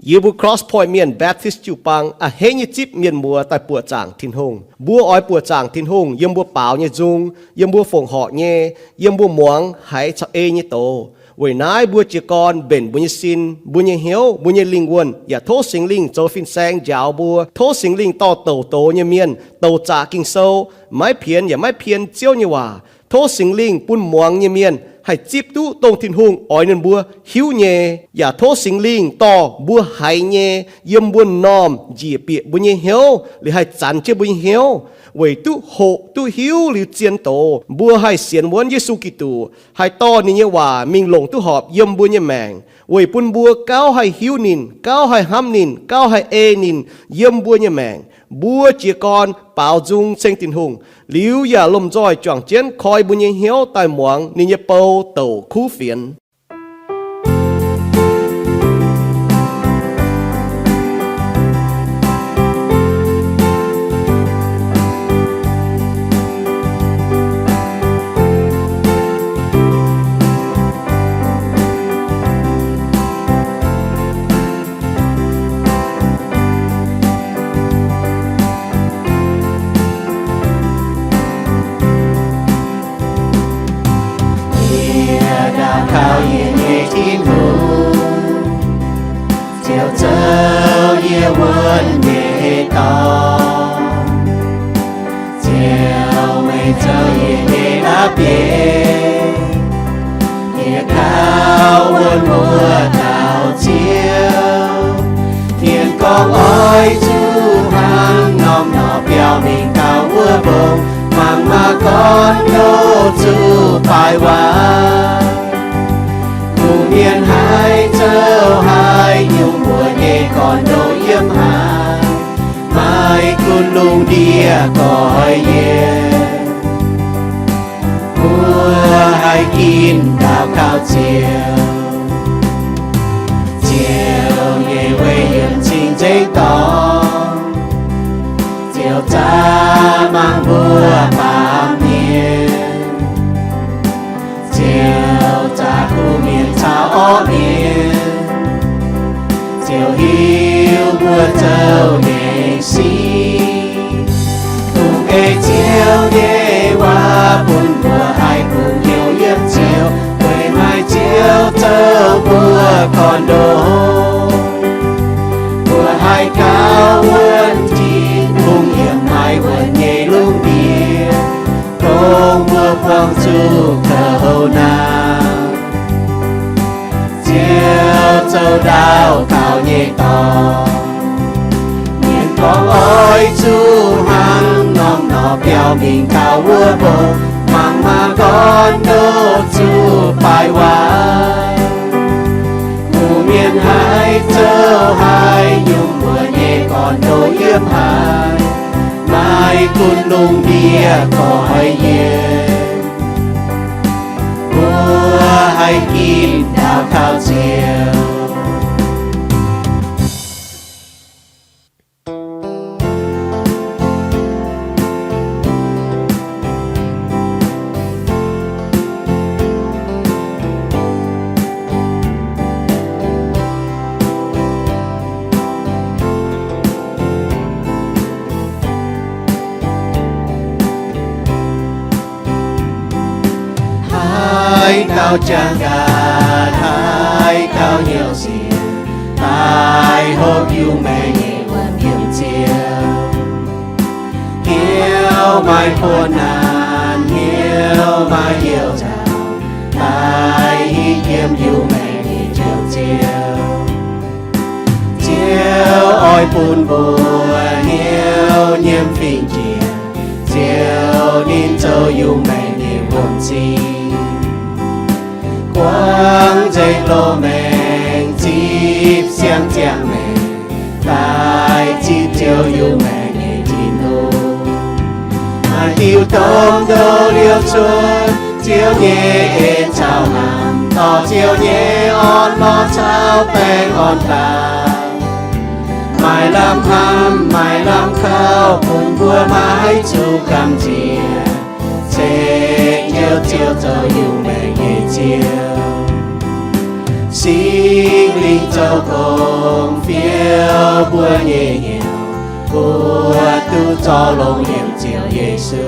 Yie mbuo Cross Point Mienh Baptist jiu-baang a'hneiv nyei zipv mienh muoz daaih buoqc zaangc Tin-Hungh. Mbuo oix buoqc zaangc Tin-Hungh yiem mbuo baaux nyei nzung, yiem mbuo fongc horc nyei, yiem mbuo muangx haiz caux ei nyei doz. Weic naaiv mbuo jiez gorn mbenc mbuo nyei sin, mbuo nyei hnyouv, mbuo nyei lingh wuonh, yaac tov Singx Lingh zoux fin-saeng njaaux mbuo. Tov Singx Lingh dorh douc doz nyei mienh, douc zaqc Ging-Sou, maiv pienx yaac maiv pien Ziouv nyei waac. Tov Singx Lingh bun muangx nyei mienh haih zipv duqv dongh Tin-Hungh oix ninh mbuo hiuv nyei, yaac tov Singx Lingh dorh mbuo haiz nyei yiem mbuo m'normh njiec bieqc mbuo nyei hnyouv, liuz haih zanx jienv mbuo nyei hnyouv, weic duqv hoqc duqv hiuv liuz zien doz, mbuo haih sienx wuonv Yesu Giduc, haih dorh ninh nyei waac mingh longc duqv horpc yiem mbuo nyei maengc, weic bun mbuo gauh haih hiuv ninh, gauh haih hnamv ninh, gauh haih ei ninh yiem mbuo nyei maengc. Mbuo jiez gorn baaux nzung ceng Tin-Hungh, liuz yaac lomh nzoih juangc jienv koi mbuo nyei hnyouv daaih muangx ninh nyei bou douc kuv fienx. Yie daux gaux yie nyei Tin-Hungh, Ziouv zoux yie wuonv nyei dorngx. Ziouv, meih zoux yie nyei la'bieiv, yie gauh wuonv mbuo dauh Ziouv. Mienh gorngv oix zuqc hnangv norm nor biauv mingh taux wuov mbong, mangc maah! Gorn ndoqv zuqc baaic waac. Kuv mienh haih zoux haaix nyungc, mbuo nyei gorn-ndoqv yiem haaix? Maaih gunv lungh ndiev goiv yienc, mbuo haih ginv daux gaux Ziouv. Ziouv nyei weic yiemc cing-nzengc dorngx, Ziouv zaqc mangc mbuo baamh mienh. Ziouv zaqc kuv mienh caux orqv mienh. Ziouv hiuv mbuo zoux nyei sic. Kungx ei Ziouv nyei waac bun mbuo haih kungx heuc yiem Ziouv, weic maaih Ziouv zoux mbuo gorn-ndoqv. Mbuo haih gauh wuonv Tin-Hungh yiem haaix wuonc nyei lungh ndiev, dongh mbuo buangh zuqc kouv naaic. Ziouv zoux ndau kaux nyei dorngx. Mienh gorngv oix zuqc hnangv norm nor biauv mingh taux wuov mbong, mangc maah! Gorn ndoqv zuqc baaic waac. Kuv mienh haih zoux haaix nyungc, mbuo nyei gorn-ndoqv yiem haaix? Maaih gunv lungh ndiev goiv yienc, mbuo haih ginv daux gaux Ziouv. Haaix dauh jangx gaax, haaix dauh hnyouv sienx, daaih hopv Iu-Mienh nyei wuom yiem Ziouv. Hnyouv maaih kuolv naanc, hnyouv maaih hnyouv nzauh, daaih hitv yiem Iu-Mienh nyei Njoux Ziouv. Ziouv oix bun mbuo hnyouv nyiemv fing-jiex Ziouv, ninh zoux Iu-Mienh nyei wuom-zing. Guangc nzengc loz-maengx, zipv siang ziangh maengx, daaih zipv Ziouv Iu-Mienh nyei Tin-Hungh. Maaih diuh domh ndoqv liouh cuotv Ziouv nyei en caux hnamv, dorh Ziouv nyei orn-lorqc caux baengh orn-daaih. Maaih lamh hnamv, maaih lamh kouv, bun mbuo maiv zuqc gamh nziex, ceix jienv Ziouv zoux Iu-Mienh nyei Ziouv. Singx Lingh zoux gong, fih mbuo nyei hnyouv, mbuo duqv zorc longx yiem Ziouv Yesu.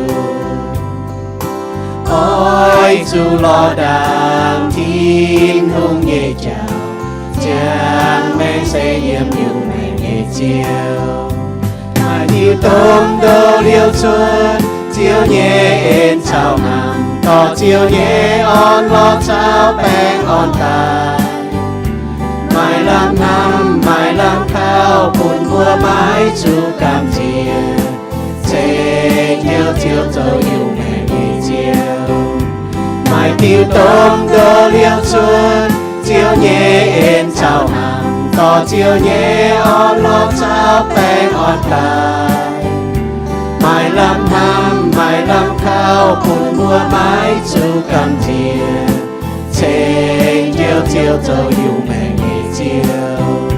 Oix zuqc lorz ndaangc Tin-Hungh nyei jauv, ziangh maengc se yiem Iu-Mienh nyei Ziouv. Maaih diuh domh ndoqv liouh cuotv Ziouv nyei en caux hnamv, dorh Ziouv nyei orn-lorqc caux baengh orn daaih. Maaih lamh hnamv, maaih lamh kauv, bun mbuo maiv zuqc gamh nziex, ceng Ziouv, Ziouv zoux Iu-Mienh nyei Ziouv. Maaih diuh domh ndoqv liouh cuotv Ziouv nyei en caux hnamv, dorh Ziouv nyei orn-lorqc caux baengh orn daaih. Maaih lamh hnamv, maaih lamh kauv, bun mbuo maiv zuqc gamh nziex, ceng Ziouv, Ziouv zoux Iu-Mienh nyei Ziouv.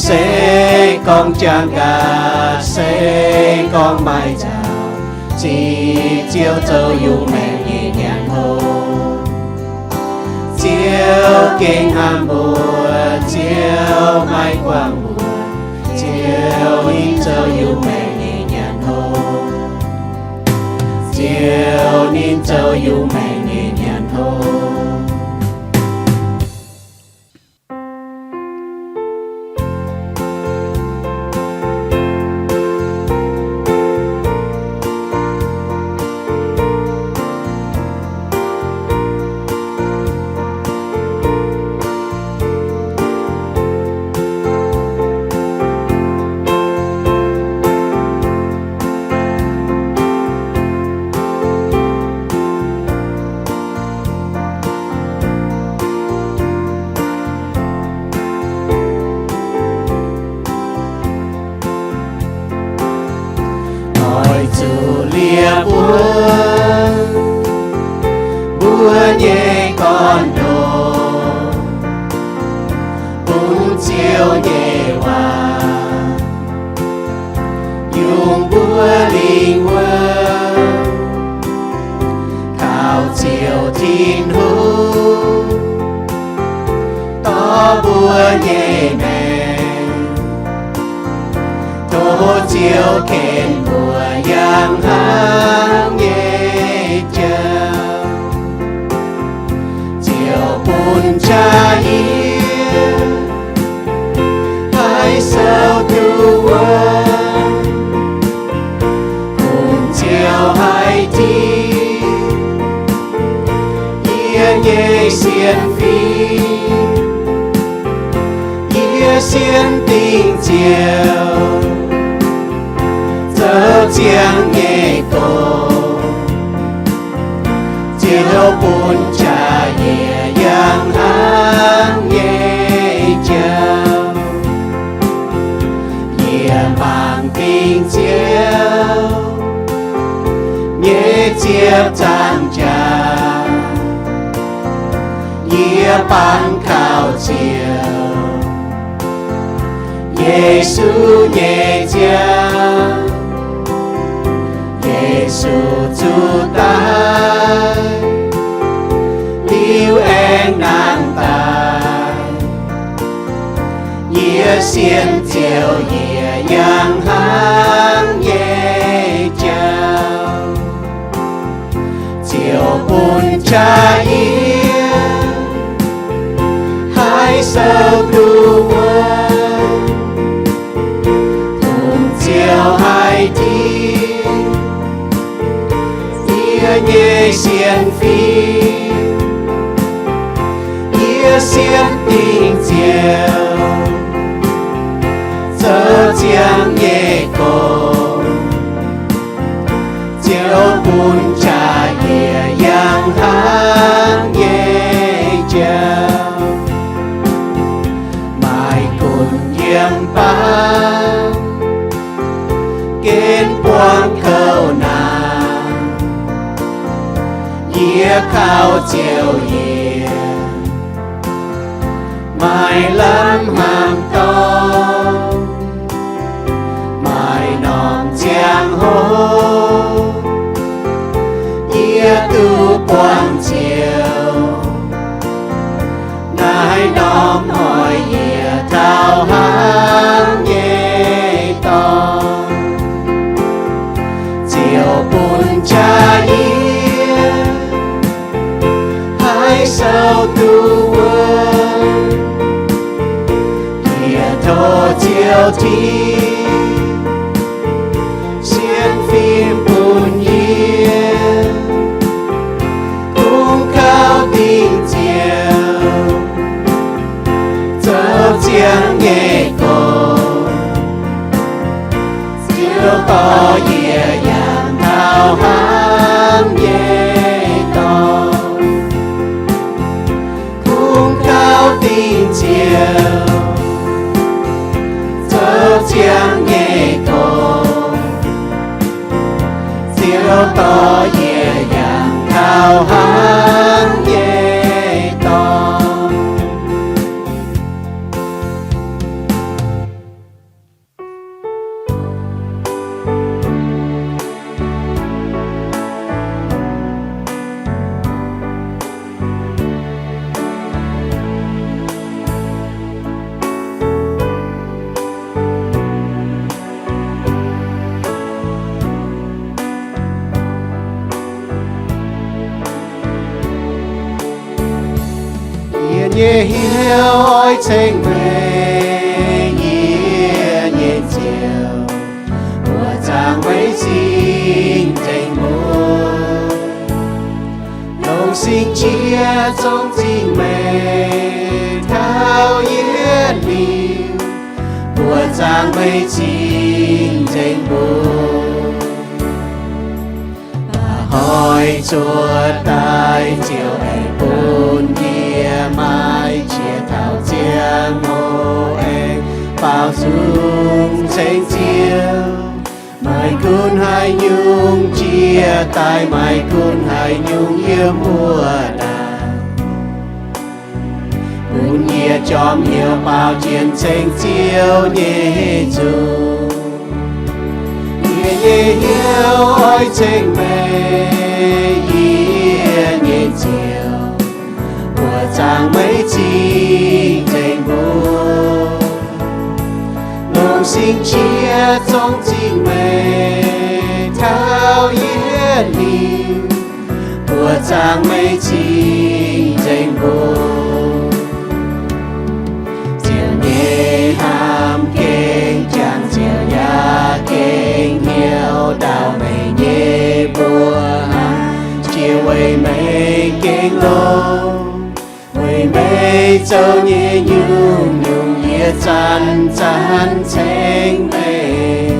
Se gorngv jangx gaax, se gorngv maaih nzauc, ziqc Ziouv zoux Iu-Mienh nyei nyanc hlo. Ziouv gengh hnamv mbuo, Ziouv maiv guangc mbuo, Ziouv ninh zoux Iu-Mienh nyei nyanc hlo. Ziouv ninh zoux Iu-Mienh nyei nyanc hlo. Oix zuqc liepc wuov mbuo nyei gorn-ndoqv, bungx Ziouv nyei waac, yungz mbuo lingh wuov, kaux Ziouv Tin-Hungh, dorh mbuo nyei maengc, tov Ziouv ken mbuo yangh hnangv nyei jauv. Ziouv bun qaqv yie haih sou duqv wuonv, bungx Ziouv haih tingx yie nyei sienx fim. Yie sienx dingc Ziouv zoux ziangx nyei gong. Ziouv bun qaqv yie yangh hnangv nyei jauv. Yie mangc dingc Ziouv nyei ziepc nzaangc jaax. Yie bangc kaux Ziouv Yesu nyei nziaamv. Yesu zuqc daic liuz aengx nangh daaih. Yie sienx Ziouv yie yangh hnangv nyei jauv. Ziouv bun qaqv yie haih sou duqv wuonv, bungx Ziouv haih tingx yie nyei sienx fim. Yie sienx dingc Ziouv zoux ziangx nyei gong. Ziouv bun qaqv yie yangh hnangv nyei jauv. Maaih gunv yiem baav gen buangv kouv naanc, yie kaux Ziouv yie maaih lamh hnamv dorngx. Maaih norm ziangh hoc yie duqv buangh Ziouv, naaiv norm hnoi yie taux hnangv Tov Ziouv Tin, sienx fim bun yie, kungx kaux dingc Ziouv, zoux ziangx nyei gong. Ziouv dorh yie yangh taux hnangv nyei dorngx, kungx kaux dingc Ziouv, zoux ziangx nyei gong. Ziouv dorh yie yangh taux hnangv nyei dorngx. Yie nyei hnyouv oix ceng meih, yie nyei Ziouv, buoqc zaangc meih cing-nzengc mbuo. Longc sing-jiex zongh zingh meih taux yietc liuz, buoqc zaangc meih cing-nzengc mbuo. Baac hoic zuov daaih Ziouv aengx bun yie maaih qiex taux ziangh hoc aengx baaux nzung ceng Ziouv. Meih gunv haaix nyungc jiex daaih, meih gunv haaix nyungc yiem wuov ndaangc, bun yie jorm hnyouv baaux jienv ceng Ziouv nyei nzung. Yie nyei hnyouv oix ceng meih, yie nyei Ziouv, buoqc zaangc meih cing-nzengc mbuo. Longc sing-jiex zongh zingh meih taux yietc liuz, buoqc zaangc meih cing-nzengc mbuo. Ziouv nyei hnamv gengh jangx, Ziouv yaac gengh hnyouv ndau meih nyei mbuoqc haic, jiex weic meih gengh longx. Weic meih zoux nyei nyungc-nyungc yie zanc-zanc ceng meih.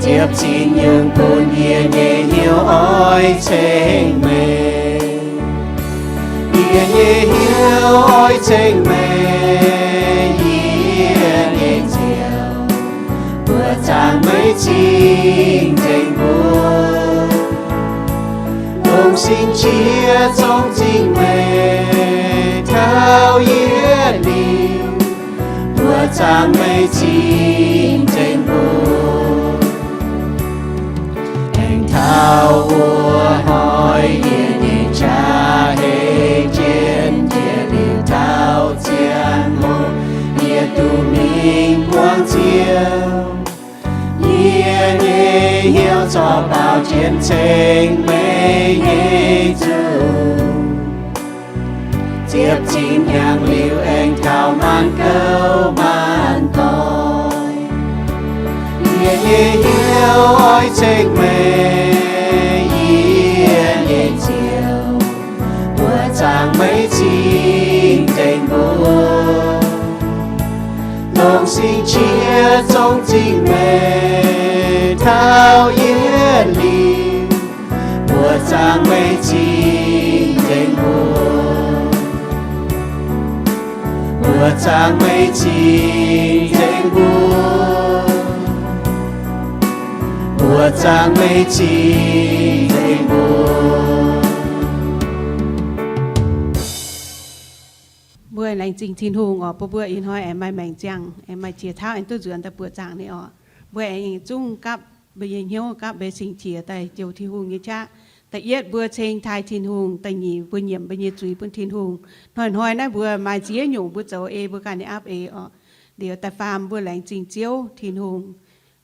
Ziepc zinh nyungc bun yie nyei hnyouv oix ceng meih. Yie nyei hnyouv oix ceng meih, yie nyei Ziouv, buoqc zaangc meih cing-nzengc mbuo. Longc sing-jiex zongh zingh meih taux yietc liuz, buoqc zaangc meih cing-nzengc mbuo. Aengx taux wuov hnoi yie nyei qaqv hei jienv jiex liuz taux ziangh hoc, yie duqv mingh buangv Ziouv. Yie nyei hnyouv corc baaux jienv ceng meih nyei nzung. Ziepc zinh hnyangx liuz aengx taux maanc gouv maanc doic, yie nyei hnyouv oix ceng meih, yie nyei Ziouv, buoqc zaangc meih cing-nzengc mbuo. Longc sing-jiex zongh zingh meih taux yietc liuz, buoqc zaangc meih cing-nzengc mbuo. Buoqc zaangc meih cing-nzengc mbuo. Buoqc zaangc meih cing-nzengc mbuo. Mbuo laengz zingh Tin-Hungh oc, bun mbuo ih hnoi aengx maaih maengc ziangh, aengx maaih jiex tauv aengx duqv nzuonx daaih buoqc zaangc ni oc. Mbuo aengx zungv gapv mbuo nyei hnyouv, gapv mbuo nyei sing-qiex daaih jouh Tin-Hungh nyei qaqv. Da'yietv mbuo ceng taaih Tin-Hungh, da'nyeic mbuo nyiemc mbuo nyei zuiz bun Tin-Hungh. Hnoi-hnoi naaiv mbuo maaih ziex nyungc mbuo zoux ei mbuo ganh nyei aapv eix oc. Liuz da'faam mbuo laengz zingh Ziouv Tin-Hungh.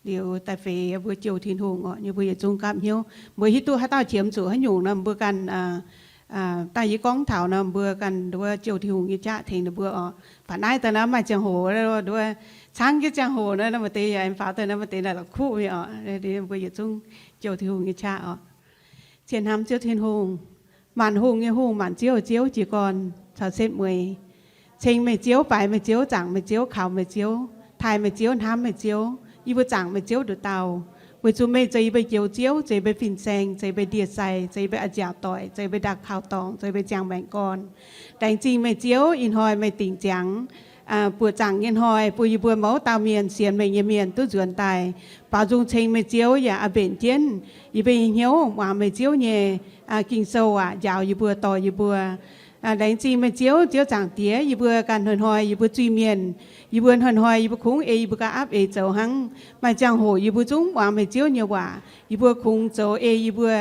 Liuz da'feix mbuo jouh Tin-Hungh oc, nyei mbuo yietc zungv gapv hnyouv. Mbuo hiuv duqv haaix dauh qiemx zuqc haaix nyungc nor, mbuo ganh Dangh yie gorngv taux nor, mbuo ganh nduov jouh Tin-Hungh nyei qaqv tengx ninh mbuo oc. Baac naaiv daaih nor maaih ziangh hoc nduov, caangv jienv ziangh hoc nor, maaih deix yaac aengx faaux daaih nor, maaih deix naaic la'kuqv nyei oc. Mbuo yietc zungv jouh Tin-Hungh nyei qaqv oc. Cien hnamv Ziouv Tin-Hungh, maanc hungh nyei Hungh, maanc ziouv nyei Ziouv, jiez gorn caux setv mueiz, ceng meih Ziouv, baaix meih Ziouv, zaangc meih Ziouv, kaux meih Ziouv, taaih meih Ziouv, hnamv meih Ziouv. Yie mbuo zaangc meih Ziouv nduqc dauh, weic zuqc meih zoux yie mbuo njoux Ziouv, zoux yie mbuo fin-saeng, zoux yie mbuo aah nziaauc doic, zoux yie mbuo njaaux doic, zoux yie mbuo ndaangc kaux dorngc, zoux yie mbuo ziangh maengc gorn. Laengz zingh meih Ziouv, ih hnoi meih dingc ziangx buoqc zaangc nyei hnoi, bun yie mbuo mouz dauh mienh, sienx meih nyei mienh duqv nzuonx daaih. Baaux nzung ceng meih Ziouv yaac a'mbenc jienv yie mbuo nyei hnyouv muangx meih Ziouv nyei Ging-Sou aac, njaaux yie mbuo, dorh yie mbuo. Laengz zingh meih Ziouv, Ziouv Zaangc Diex, yie mbuo ganh hnoi-hnoi yie mbuo zuiz-mienh, yie mbuo hnoi-hnoi yie mbuo kungx ei yie mbuo gauh aapv eix zoux hnangv. Maaih ziangh hoc yie mbuo zungv muangx meih Ziouv nyei waac, yie mbuo kungx zoux ei yie mbuo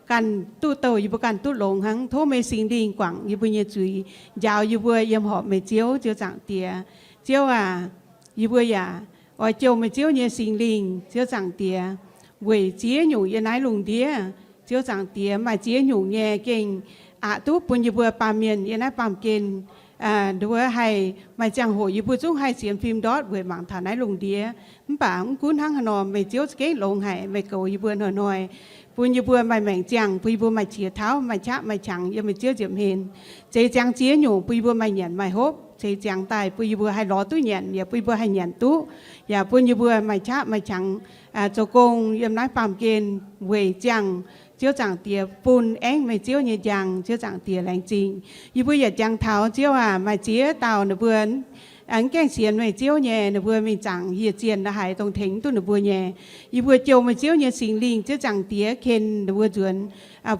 ganh duqv douh, yie mbuo ganh duqv longx hnangv. Tov meih Singx Lingh guangc yie mbuo nyei zuiz, njaaux yie mbuo yiem horpc meih Ziouv, Ziouv Zaangc Diex. Ziouv aac, yie mbuo yaac oix jouh meih Ziouv nyei Singx Lingh, Ziouv Zaangc Diex, weic ziex nyungc yiem naaiv lungh ndiev, Ziouv Zaangc Diex, maaih ziex nyungc nyei gengh aqc duqv bun yie mbuo baamh mienh yiem naaiv baamh gen nduov haih maaih ziangh hoc yie mbuo zungv haih sienx fim ndortv weic mangc taux naaiv lungh ndiev. Mv baac mv gunv hnangv haaix nor, meih Ziouv za'gengh longx haic, meih goux yie mbuo hnoi-hnoi, bun yie mbuo maaih maengc ziangh, bun yie mbuo maaih qiex tauv, maaih qaqv maaih qangx yiem meih Ziouv nziepc hmien. Zeix ziangx ziex nyungc bun yie mbuo maaih nyanc maaih hopv. Zeix ziangx daaih bun yie mbuo haih lorz duqv nyanc, yaac bun yie mbuo haih nyanc duqv, yaac bun yie mbuo maaih qaqv maaih qangx zoux gong yiem naaiv baamh gen weic ziangh, Ziouv Zaangc Diex, bun aengv meih Ziouv nyei njang, Ziouv Zaangc Diex, laengz zingh. Yie mbuo yaac jangx taux, Ziouv aac, maaih ziex dauh ninh mbuo mv gaengh sienx meih Ziouv nyei, ninh mbuo mingh zaangc hieh zienh la'haiz dongh tengx duqv ninh mbuo nyei. Yie mbuo jouh meih Ziouv nyei Singx Lingh, Ziouv Zaangc Diex, ken ninh mbuo nzuonx,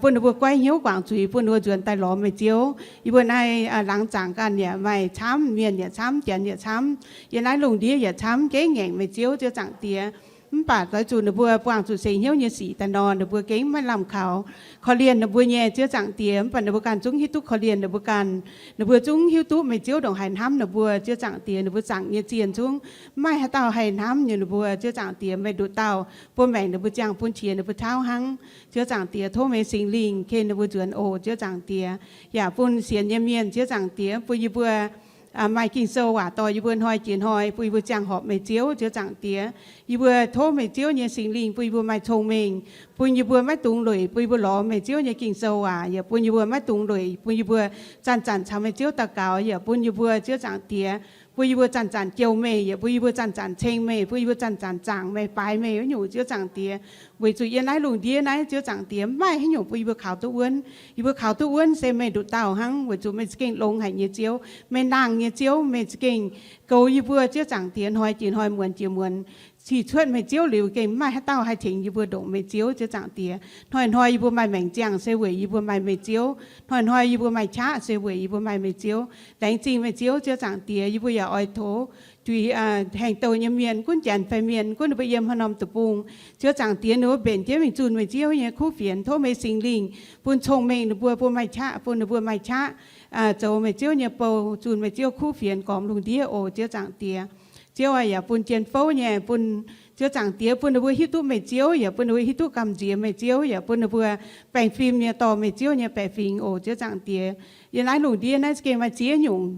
bun ninh mbuo goiv hnyouv guangc zuiz, bun ninh mbuo nzuonx daaih lorz meih Ziouv. Yie mbuo naaiv laangz zaangc ganh yaac maaih camv, mienh yaac camv, janx yaac camv, yiem naaiv lungh ndiev yaac camv, gengh ngaengc meih Ziouv, Ziouv Zaangc Diex. Mv baac oix zuqc ninh mbuo buangh zuqc seix hnyouv nyei sic daaih nor, ninh mbuo gengh maiv lamh kaux. Korv-lienh ninh mbuo nyei, Ziouv Zaangc Diex, mv baac ninh mbuo ganh zungv hiuv duqv korv-lienh ninh mbuo ganh. Ninh mbuo zungv hiuv duqv meih Ziouv ndongc haaix hnamv ninh mbuo, Ziouv Zaangc Diex. Ninh mbuo zaangc nyei zienh zungv maiv maaih haaix dauh haih hnamv nyei ninh mbuo, Ziouv Zaangc Diex. Meih nduqc dauh bun maengc ninh mbuo ziangh bun qiex ninh mbuo tauv hnangv, Ziouv Zaangc Diex. Tov meih Singx Lingh ken ninh mbuo nzuonx oc, Ziouv Zaangc Diex. Yaac bun sienx nyei mienh, Ziouv Zaangc Diex, bun yie mbuo maaih Ging-Sou waac dorh yie mbuo hnoi jiex hnoi, bun yie mbuo ziangh horpc meih Ziouv, Ziouv Zaangc Diex. Yie mbuo tov meih Ziouv nyei Singx Lingh bun yie mbuo maaih cong-mengh, bun yie mbuo maiv dungx lueic, bun yie mbuo lorz meih Ziouv nyei Ging-Sou waac, yaac bun yie mbuo maiv dungx lueic, bun yie mbuo zanc-zanc caux meih Ziouv daux gaux, yaac bun yie mbuo, Ziouv Zaangc Diex, bun yie mbuo zanc-zanc jouh meih, yaac bun yie mbuo zanc-zanc ceng meih, bun yie mbuo zanc-zanc zaangc meih, baaix meih wuov nyungc, Ziouv Zaangc Diex. Weic zuqc yiem naaiv lungh ndiev naaiv, Ziouv Zaangc Diex, mv maaih haaix nyungc bun yie mbuo kaux duqv wuonv. Yie mbuo kaux duqv wuonv se meih nduqc dauh hnangv, weic zuqc meih za'gengh longx haic nyei Ziouv, meih nangh nyei Ziouv, meih za'gengh goux yie mbuo, Ziouv Zaangc Diex, hnoi jiex hnoi, muonz jiex muonz. Sic cuotv meih Ziouv liuz gengh mv maaih haaix dauh haih tengx yie mbuo ndongc meih Ziouv, Ziouv Zaangc Diex. Hnoi-hnoi yie mbuo maaih maengc ziangh se weic yie mbuo maaih meih Ziouv. Hnoi-hnoi yie mbuo maaih qaqv se weic yie mbuo maaih meih Ziouv. Laengz zingh meih Ziouv, Ziouv Zaangc Diex. Yie mbuo yaac oix tov juix haengh douh nyei mienh, gunv janx fai mienh, gunv ninh mbuo yiem haaix norm deic-bung, Ziouv Zaangc Diex, ninh mbuo mbenc jienv mingh zunh meih Ziouv nyei kuv fienx. Tov meih Singx Lingh bun cong-mengh ninh mbuo, bun maaih qaqv, bun ninh mbuo maaih qaqv zoux meih Ziouv nyei bou, zunh meih Ziouv kuv fienx gormx lungh ndiev oc, Ziouv Zaangc Diex. Ziouv aac, yaac bun jien fouv nyei, bun, Ziouv Zaangc Diex, bun ninh mbuo hiuv duqv meih Ziouv, yaac bun ninh mbuo hiuv duqv gamh nziex meih Ziouv, yaac bun ninh mbuo baengh fim nyei dorh meih Ziouv nyei baeqc fingx oc, Ziouv Zaangc Diex. Yiem naaiv lungh ndiev naaiv za'gengh maaih ziex nyungc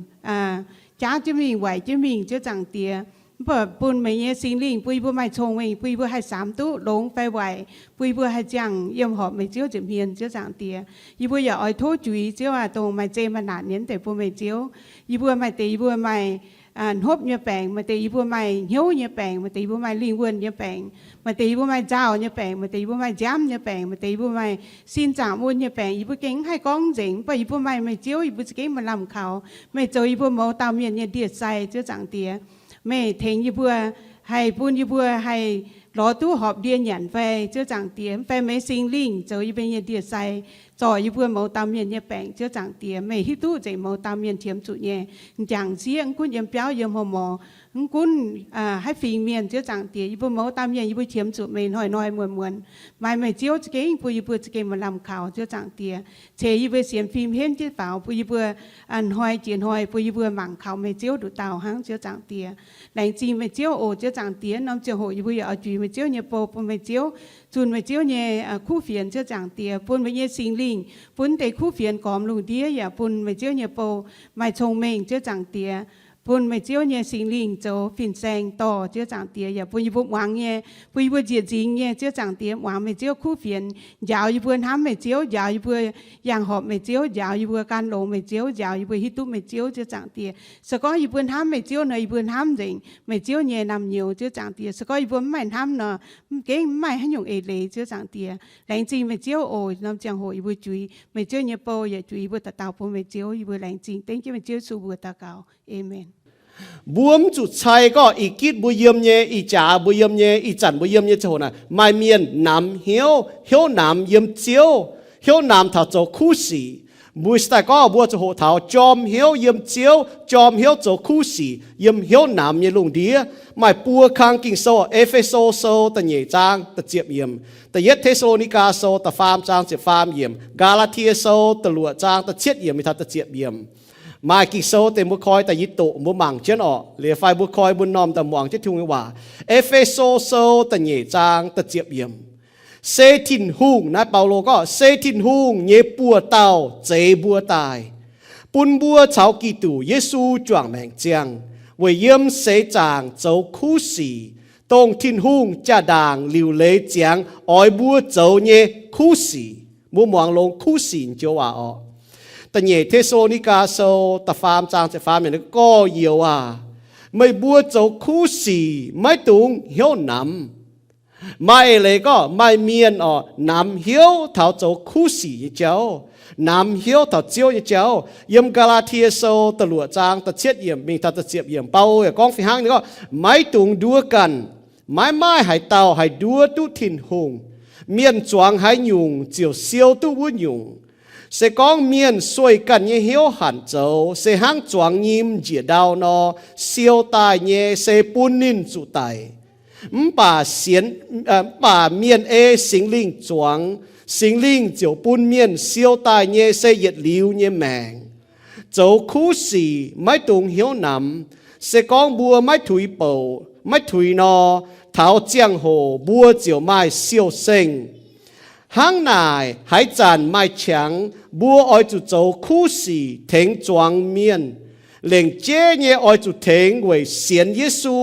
jaav jienv mingh, waaic jienv mingh, Ziouv Zaangc Diex. Mv baac bun meih nyei Singx Lingh bun yie mbuo maaih cong-mengh, bun yie mbuo haih samx duqv longx fai waaic, bun yie mbuo haih ziangh yiem horpc meih Ziouv nza'hmien, Ziouv Zaangc Diex. Yie mbuo yaac oix tov juix, Ziouv aac, dongh maaih zeqc maaih naanc nyei deix bun meih Ziouv. Yie mbuo maaih deix yie mbuo maaih hnopv nyei baengc, maaih deix yie mbuo maaih hnyouv nyei baengc, maaih deix yie mbuo maaih lingh wuonh nyei baengc, maaih deix yie mbuo maaih nzauh nyei baengc, maaih deix yie mbuo maaih nziaamv nyei baengc, maaih deix yie mbuo maaih sin zaangc mun nyei baengc. Yie mbuo gengh mv haih gorngv nzengc, mv baac yie mbuo maaih meih Ziouv, yie mbuo za'gengh maaih lamh kaux. Meih zoux yie mbuo mouz dauh mienh nyei ndie-sai, Ziouv Zaangc Diex. Meih tengx yie mbuo, haih bun yie mbuo haih lorz duqv horpc ndie nyanc fai, Ziouv Zaangc Diex, mv fai meih Singx Lingh zoux yie mbuo nyei ndie-sai, zorc yie mbuo mouz dauh mienh nyei baengc, Ziouv Zaangc Diex. Meih hiuv duqv nzengc mouz dauh mienh qiemx zuqc nyei, m'jangc sieqv, mv gunv yiem biauv yiem horqc morc, mv gunv haaix fingx mienh, Ziouv Zaangc Diex, yie mbuo mouz dauh mienh yie mbuo qiemx zuqc meih hnoi-hnoi muonz-muonz. Maaih meih Ziouv za'gengh bun yie mbuo za'gengh maaih lamh kaux, Ziouv Zaangc Diex. Ceix yie mbuo sienx fim henv jienv faaux, bun yie mbuo hnoi jiex hnoi bun yie mbuo mangc kaux meih Ziouv nduqc dauh hnangv, Ziouv Zaangc Diex. Laengz zingh meih Ziouv oc, Ziouv Zaangc Diex. Norm ziangh hoc yie mbuo yaac oix juix meih Ziouv nyei bou, bun meih Ziouv zunh meih Ziouv nyei kuv fienx, Ziouv Zaangc Diex, bun meih nyei Singx Lingh Mingh bun deix kuv fienx gormx lungh ndiev yaac bun meih Ziouv nyei bou maaih cong-mengh, Ziouv Zaangc Diex. Bun meih Ziouv nyei Singx Lingh zoux fin-saeng dorh, Ziouv Zaangc Diex, yaac bun yie mbuo muangx nyei, bun yie mbuo njiec nzingx nyei, Ziouv Zaangc Diex, muangx meih Ziouv kuv fienx, njaaux yie mbuo hnamv meih Ziouv, njaaux yie mbuo yangh horpc meih Ziouv, njaaux yie mbuo gan longx meih Ziouv, njaaux yie mbuo hiuv duqv meih Ziouv, Ziouv Zaangc Diex. Se gorngv yie mbuo hnamv meih Ziouv nor, yie mbuo hnamv nzengc meih Ziouv nyei naamh nyouz, Ziouv Zaangc Diex. Se gorngv yie mbuo mv maaih hnamv nor, mv gengh mv maaih haaix nyungc eix leiz, Ziouv Zaangc Diex. Laengz zingh meih Ziouv oc. Norm ziangh hoc yie mbuo juix meih Ziouv nyei bou, yaac juix yie mbuo dauh dauh bun meih Ziouv. Yie mbuo laengz zingh dengv jienv meih Ziouv Yesu mbuo daux gaux. Aamen. Mbuo mv zuqc cai gorngv ih gitv mbuo yiem nyei, ih jaax mbuo yiem nyei, ih zanc mbuo yiem nyei ziangh hoc naaic, maaih mienh namx hnyouv, hnyouv namx yiem Ziouv, hnyouv namx taux zoux kuv sic. Mbuo se daaih gorngv mbuo zuqc hoqc taux jorm hnyouv yiem Ziouv, jorm hnyouv zoux kuv sic yiem hnyouv namx nyei lungh ndiev. Maaih buo kang Ging-Sou, E^fe^so Sou da'nyeic zaang da'ziepc yiemc, Da'yietv Te^saa^lo^ni^gaa Sou da'faam zaang ziepc faam yiemc, Gaa^laa^tie Sou da'luoqc zaang da'cietv yiemc mingh taux da'ziepc yiemc. Maaih Ging-Sou deix mbuo koi daaih yie doqc mbuo mangc jienv orqc, liuz fai mbuo koi mbuo m'normh daaih muangx jienv Tin-Hungh nyei waac. E^fe^so Sou da'nyeic zaang da'ziepc yiemc. Se Tin-Hungh, naaiv Baulo gorngv, se Tin-Hungh nyei buoz-dauh zeix mbuo daaih, bun mbuo caux Giduc Yesu juangc maengc ziangh, weic yiem seix zaangc zoux kuv sic, dongh Tin-Hungh jaa-ndaangc liuc leiz ziangx oix mbuo zoux nyei kuv sic. Mbuo muangx longx kuv sic joux waac orqc. Da'nyeic Te^saa^lo^ni^gaa Sou da'faam zaang ziepc faam yiemc, gorx-youz aac, meih mbuo zoux kuv sic maiv dungx hnyouv namx. Maaih eix leiz gorngv maaih mienh orqc, namx hnyouv taux zoux kuv sic nyei jauv, namx hnyouv taux Ziouv nyei jauv. Yiem Gaa^laa^tie Sou da'luoqc zaang da'cietv yiemc mingh taux da'ziepc yiemc, Baulo yaac gorngv fih hnangv nyei gorngv, maiv dungx nduov ganh. Maiv maaih haaix dauh haih nduov duqv Tin-Hungh. Mienh zuangx haaix nyungc ziouc siou duqv wuov nyungc. Se gorngv mienh sueih ganh nyei hnyouv hanc zoux, se hnangv zuangx nyim njiec ndau nor, siou daaih nyei se bun ninh zuqc daic. Mv baac sienx, mv baac mienh ei Singx Lingh zuangx, Singx Lingh ziouc bun mienh siou daaih nyei se yietc liuz nyei maengc. Zoux kuv sic maiv dungx hnyouv namx. Se gorngv mbuo maiv tuix bouc, maiv tuix nor, taux ziangh hoc mbuo ziouc maaih siou-sengh. Hnangv naaic, haaix zanc maaih qangx, mbuo oix zuqc zoux kuv sic tengx zuangx mienh. Lengc jeiv nyei oix zuqc tengx weic sienx Yesu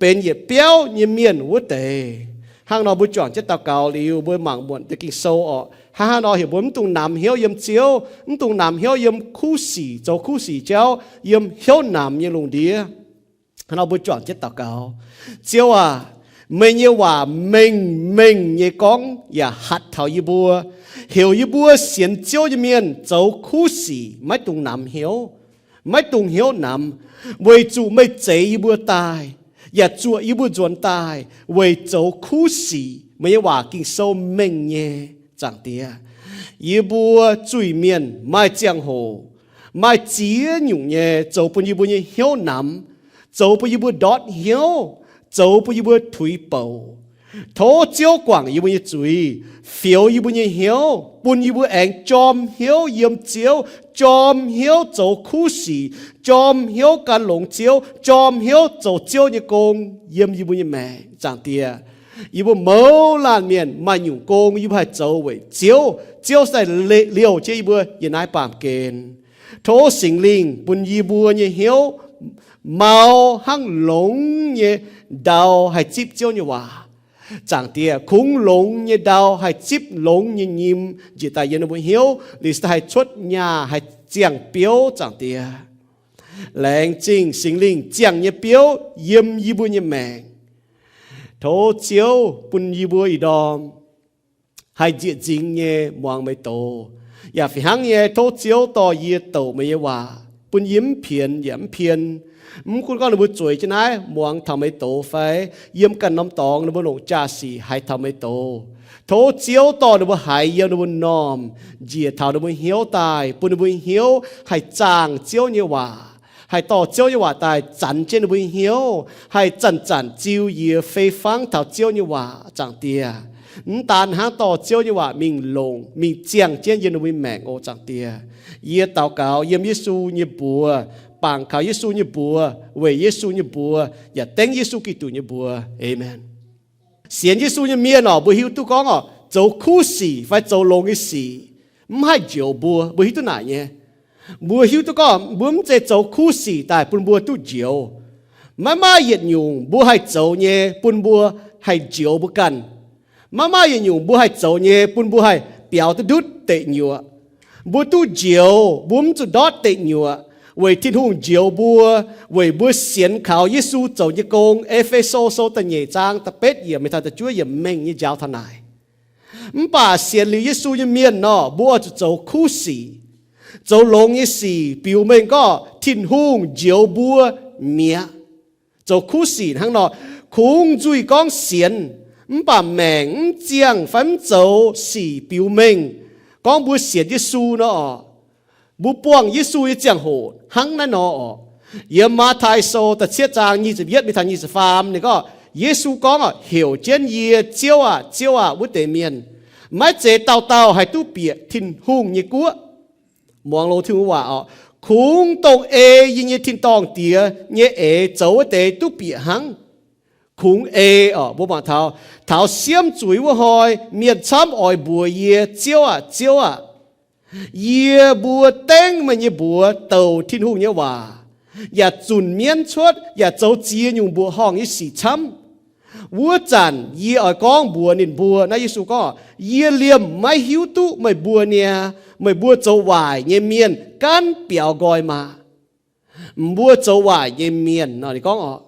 benx yietc biauv nyei mienh wuov deix. Hnangv nor mbuo juangc jienv daux gaux liuz, mbuo mangc muonc deix Ging-Sou orqc. Hnangv haaix nor heuc mbuo mv dungx namx hnyouv yiem Ziouv, mv dungx namx hnyouv yiem kuv sic, zoux kuv sic jauv, yiem hnyouv namx nyei lungh ndiev. Hnangv nor mbuo juangc jienv daux gaux. Ziouv aac, meih nyei waac mengh mengh nyei gorngv yaac hatc taux yie mbuo, heuc yie mbuo sienx Ziouv nyei mienh zoux kuv sic maiv dungx namx hnyouv, maiv dungx hnyouv namx, weic zuqc meih zeix yie mbuo daaih, yaac zuoqc yie mbuo nzuonx daaih weic zoux kuv sic. Meih nyei waac Ging-Sou mengh nyei, Zaangc Diex. Yie mbuo zuiz-mienh maaih ziangh hoc, maaih ziex nyungc nyei zoux bun yie mbuo nyei hnyouv namx, zoux bun yie mbuo ndortv hnyouv, zoux bun yie mbuo tuix bouc. Tov Ziouv guangc yie mbuo nyei zuiz, fioux yie mbuo nyei hnyouv, bun yie mbuo aengx jorm hnyouv yiem Ziouv, jorm hnyouv zoux kuv sic, jorm hnyouv gan longx Ziouv, jorm hnyouv zoux Ziouv nyei gong yiem yie mbuo nyei maengc, Zaangc Diex. Yie mbuo mouz laanh mienh maaih nyungc gong yie mbuo haih zoux weic Ziouv. Ziouv se daaih liouh jienv yie mbuo yiem naaiv baamh gen. Tov Singx Lingh bun yie mbuo nyei hnyouv mau hnangv longx nyei ndau haih zipv Ziouv nyei waac. Zaangc Diex, kungx longx nyei ndau haih zipv longx nyei nyim njiec daaih yiem ninh mbuo hnyouv, liuz se daaih haih cuotv nyaah, haih ziangh biouv, Zaangc Diex. Laengz zingh Singx Lingh ziangh nyei biouv yiem yie mbuo nyei maengc. Tov Ziouv bun yie mbuo ih ndorm haih nzieqc nzingx nyei muangx meih doz. Yaac fih hnangv nyei, tov Ziouv dorh yie douc meih nyei waac, bun yie mv pienx yaac mv pien. Mv gunv gorngv ninh mbuo zueiz jienv naaiv muangx taux meih doz fai yiem ganh norm dorngx ninh mbuo longc jaa-sic haiz taux meih doz, tov Ziouv dorh ninh mbuo haiz yiem ninh mbuo m'normh, njiec taux ninh mbuo hnyouv daaih, bun ninh mbuo hnyouv haih zaangh Ziouv nyei waac, haih dorh Ziouv nyei waac daaih zanx jienv ninh mbuo hnyouv, haih zanc-zanc ziux yie fei fangv taux Ziouv nyei waac, Zaangc Diex. Mv daan hnangv, dorh Ziouv nyei waac mingh longc, mingh ziangh jienv yiem ninh mbuo maengc oc, Zaangc Diex. Yie daux gaux yiem Yesu nyei mbuox, bangc kaux Yesu nyei mbuox, weic Yesu nyei mbuox, yaac dengv Yesu Giduc nyei mbuox. Aamen. Sienx Yesu nyei mienh oc, mbuo hiuv duqv gorngv oc, zoux kuv sic fai zoux longx nyei sic, mv haih njoux mbuo. Mbuo hiuv duqv naaic nyei. Mbuo hiuv duqv gorngv mbuo mv zeiz zoux kuv sic daaih bun mbuo duqv njoux. Maiv maaih yietc nyungc mbuo haih zoux nyei bun mbuo haih njoux mbuo ganh. Maiv maaih yietc nyungc mbuo haih zoux nyei bun mbuo haih biaux duqv ndutv deic nyuoqc. Mbuo duqv njoux, mbuo mv zuqc ndortv deic nyuoqc, weic Tin-Hungh njoux mbuo, weic mbuo sienx kaux Yesu zoux nyei gong. E^fe^so Sou da'nyeic zaang da'betv yiemc mingh taux da'juov yiemc mengh nyei njaaux taux naaic. Mv baac sienx liuz Yesu nyei mienh nor, mbuo oix zuqc zoux kuv sic, zoux longx nyei sic biux mengh gorngv Tin-Hungh njoux mbuo mi'aqv. Zoux kuv sic hnangv nor, kungx nzuih gorngv sienx, mv baac maengc mv ziangh fai mv zoux sic biux mengh gorngv mbuo sienx Yesu nor oc. Mbuo buangh Yesu nyei ziangh hoc hnangv naaiv nor oc. Yiem Matv^tai Sou da'cietv zaang nyic ziepc yietv mingh taux nyic ziepc faam ninh gorngv, Yesu gorngv, Heuc jienv yie, Ziouv aah! Ziouv aah! wuov deix mienh, maiv zeiz dauh dauh haih duqv bieqc Tin-Hungh nyei guoqv. Muangx loz Tin-Hungh waac oc. Kungx dongh ei yie nyei tin-dorngh Diex nyei eix zoux wuov deix duqv bieqc hnangv. Kungx ei oc. Mbuo mangc taux, taux siemv zuiz wuov hnoi, mienh camv oix mbuox yie, Ziouv aah! Ziouv aah! Yie mbuo dengv meih nyei mbuox douc Tin-Hungh nyei waac, yaac zunc mienv cuotv, yaac zoux ziex nyungc mbuoqc horngh nyei sic camv. Wuov zanc yie oix gorngv mbuox ninh mbuo, naaiv Yesu gorngv, Yie liemh maiv hiuv duqv meih mbuo niaa. Meih mbuo zoux waaic nyei mienh gaanv biaux nqoi maah! Mbuo zoux waaic nyei mienh nor, ninh gorngv oc.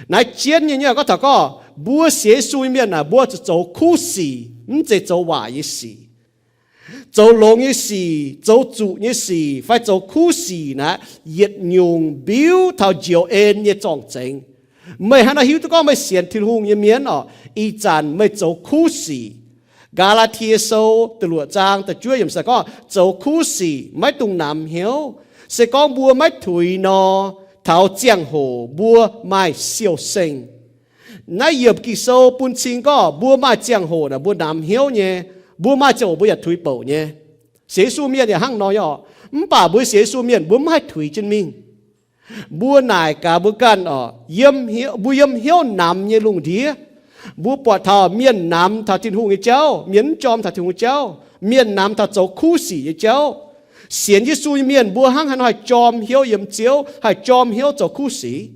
Naaiv jienv nyei nyei gorngv taux gorngv mbuo sienx Yesu nyei mienh naaic, mbuo zuqc zoux kuv sic, mv zeiz zoux waaic nyei sic. Zoux longx nyei sic, zoux zuqc nyei sic, fai zoux kuv sic naaic, yietc nyungc mbiuv taux njoux en nyei zorng-zengx. Meih hnangv naaiv hiuv duqv gorngv meih sienx Tin-Hungh nyei mienh oc, ih zanc meih zoux kuv sic. Gaa^laa^tie Sou da'luoqc zaang da'juov yiemc se gorngv zoux kuv sic maiv dungx namx hnyouv. Se gorngv mbuo maiv tuix nor, taux ziangh hoc mbuo maaih siou-seng. Naaiv yiemc Ging-Sou bun cing gorngv mbuo maaih ziangh hoc naaic mbuo namx hnyouv nyei, mbuo maaih ziangh hoc mbuo yaac tuix bouc nyei. Sienx Yesu mienh yaac hnangv nor nyei oc. Mv baac mbuo sienx Yesu mienh mbuo mv haih tuix jienv mingh. Mbuo naaic gaax mbuo ganh oc, mbuo yiem hnyouv namx nyei lungh ndiev, mbuo buatc taux mienh namx taux Tin-Hungh nyei jauv, mienh mv jorm taux Tin-Hungh nyei jauv, mienh namx taux zoux kuv sic nyei jauv. Sienx Yesu nyei mienh mbuo hnangv haaix nor haih jorm hnyouv yiem Ziouv, haih jorm hnyouv zoux kuv sic?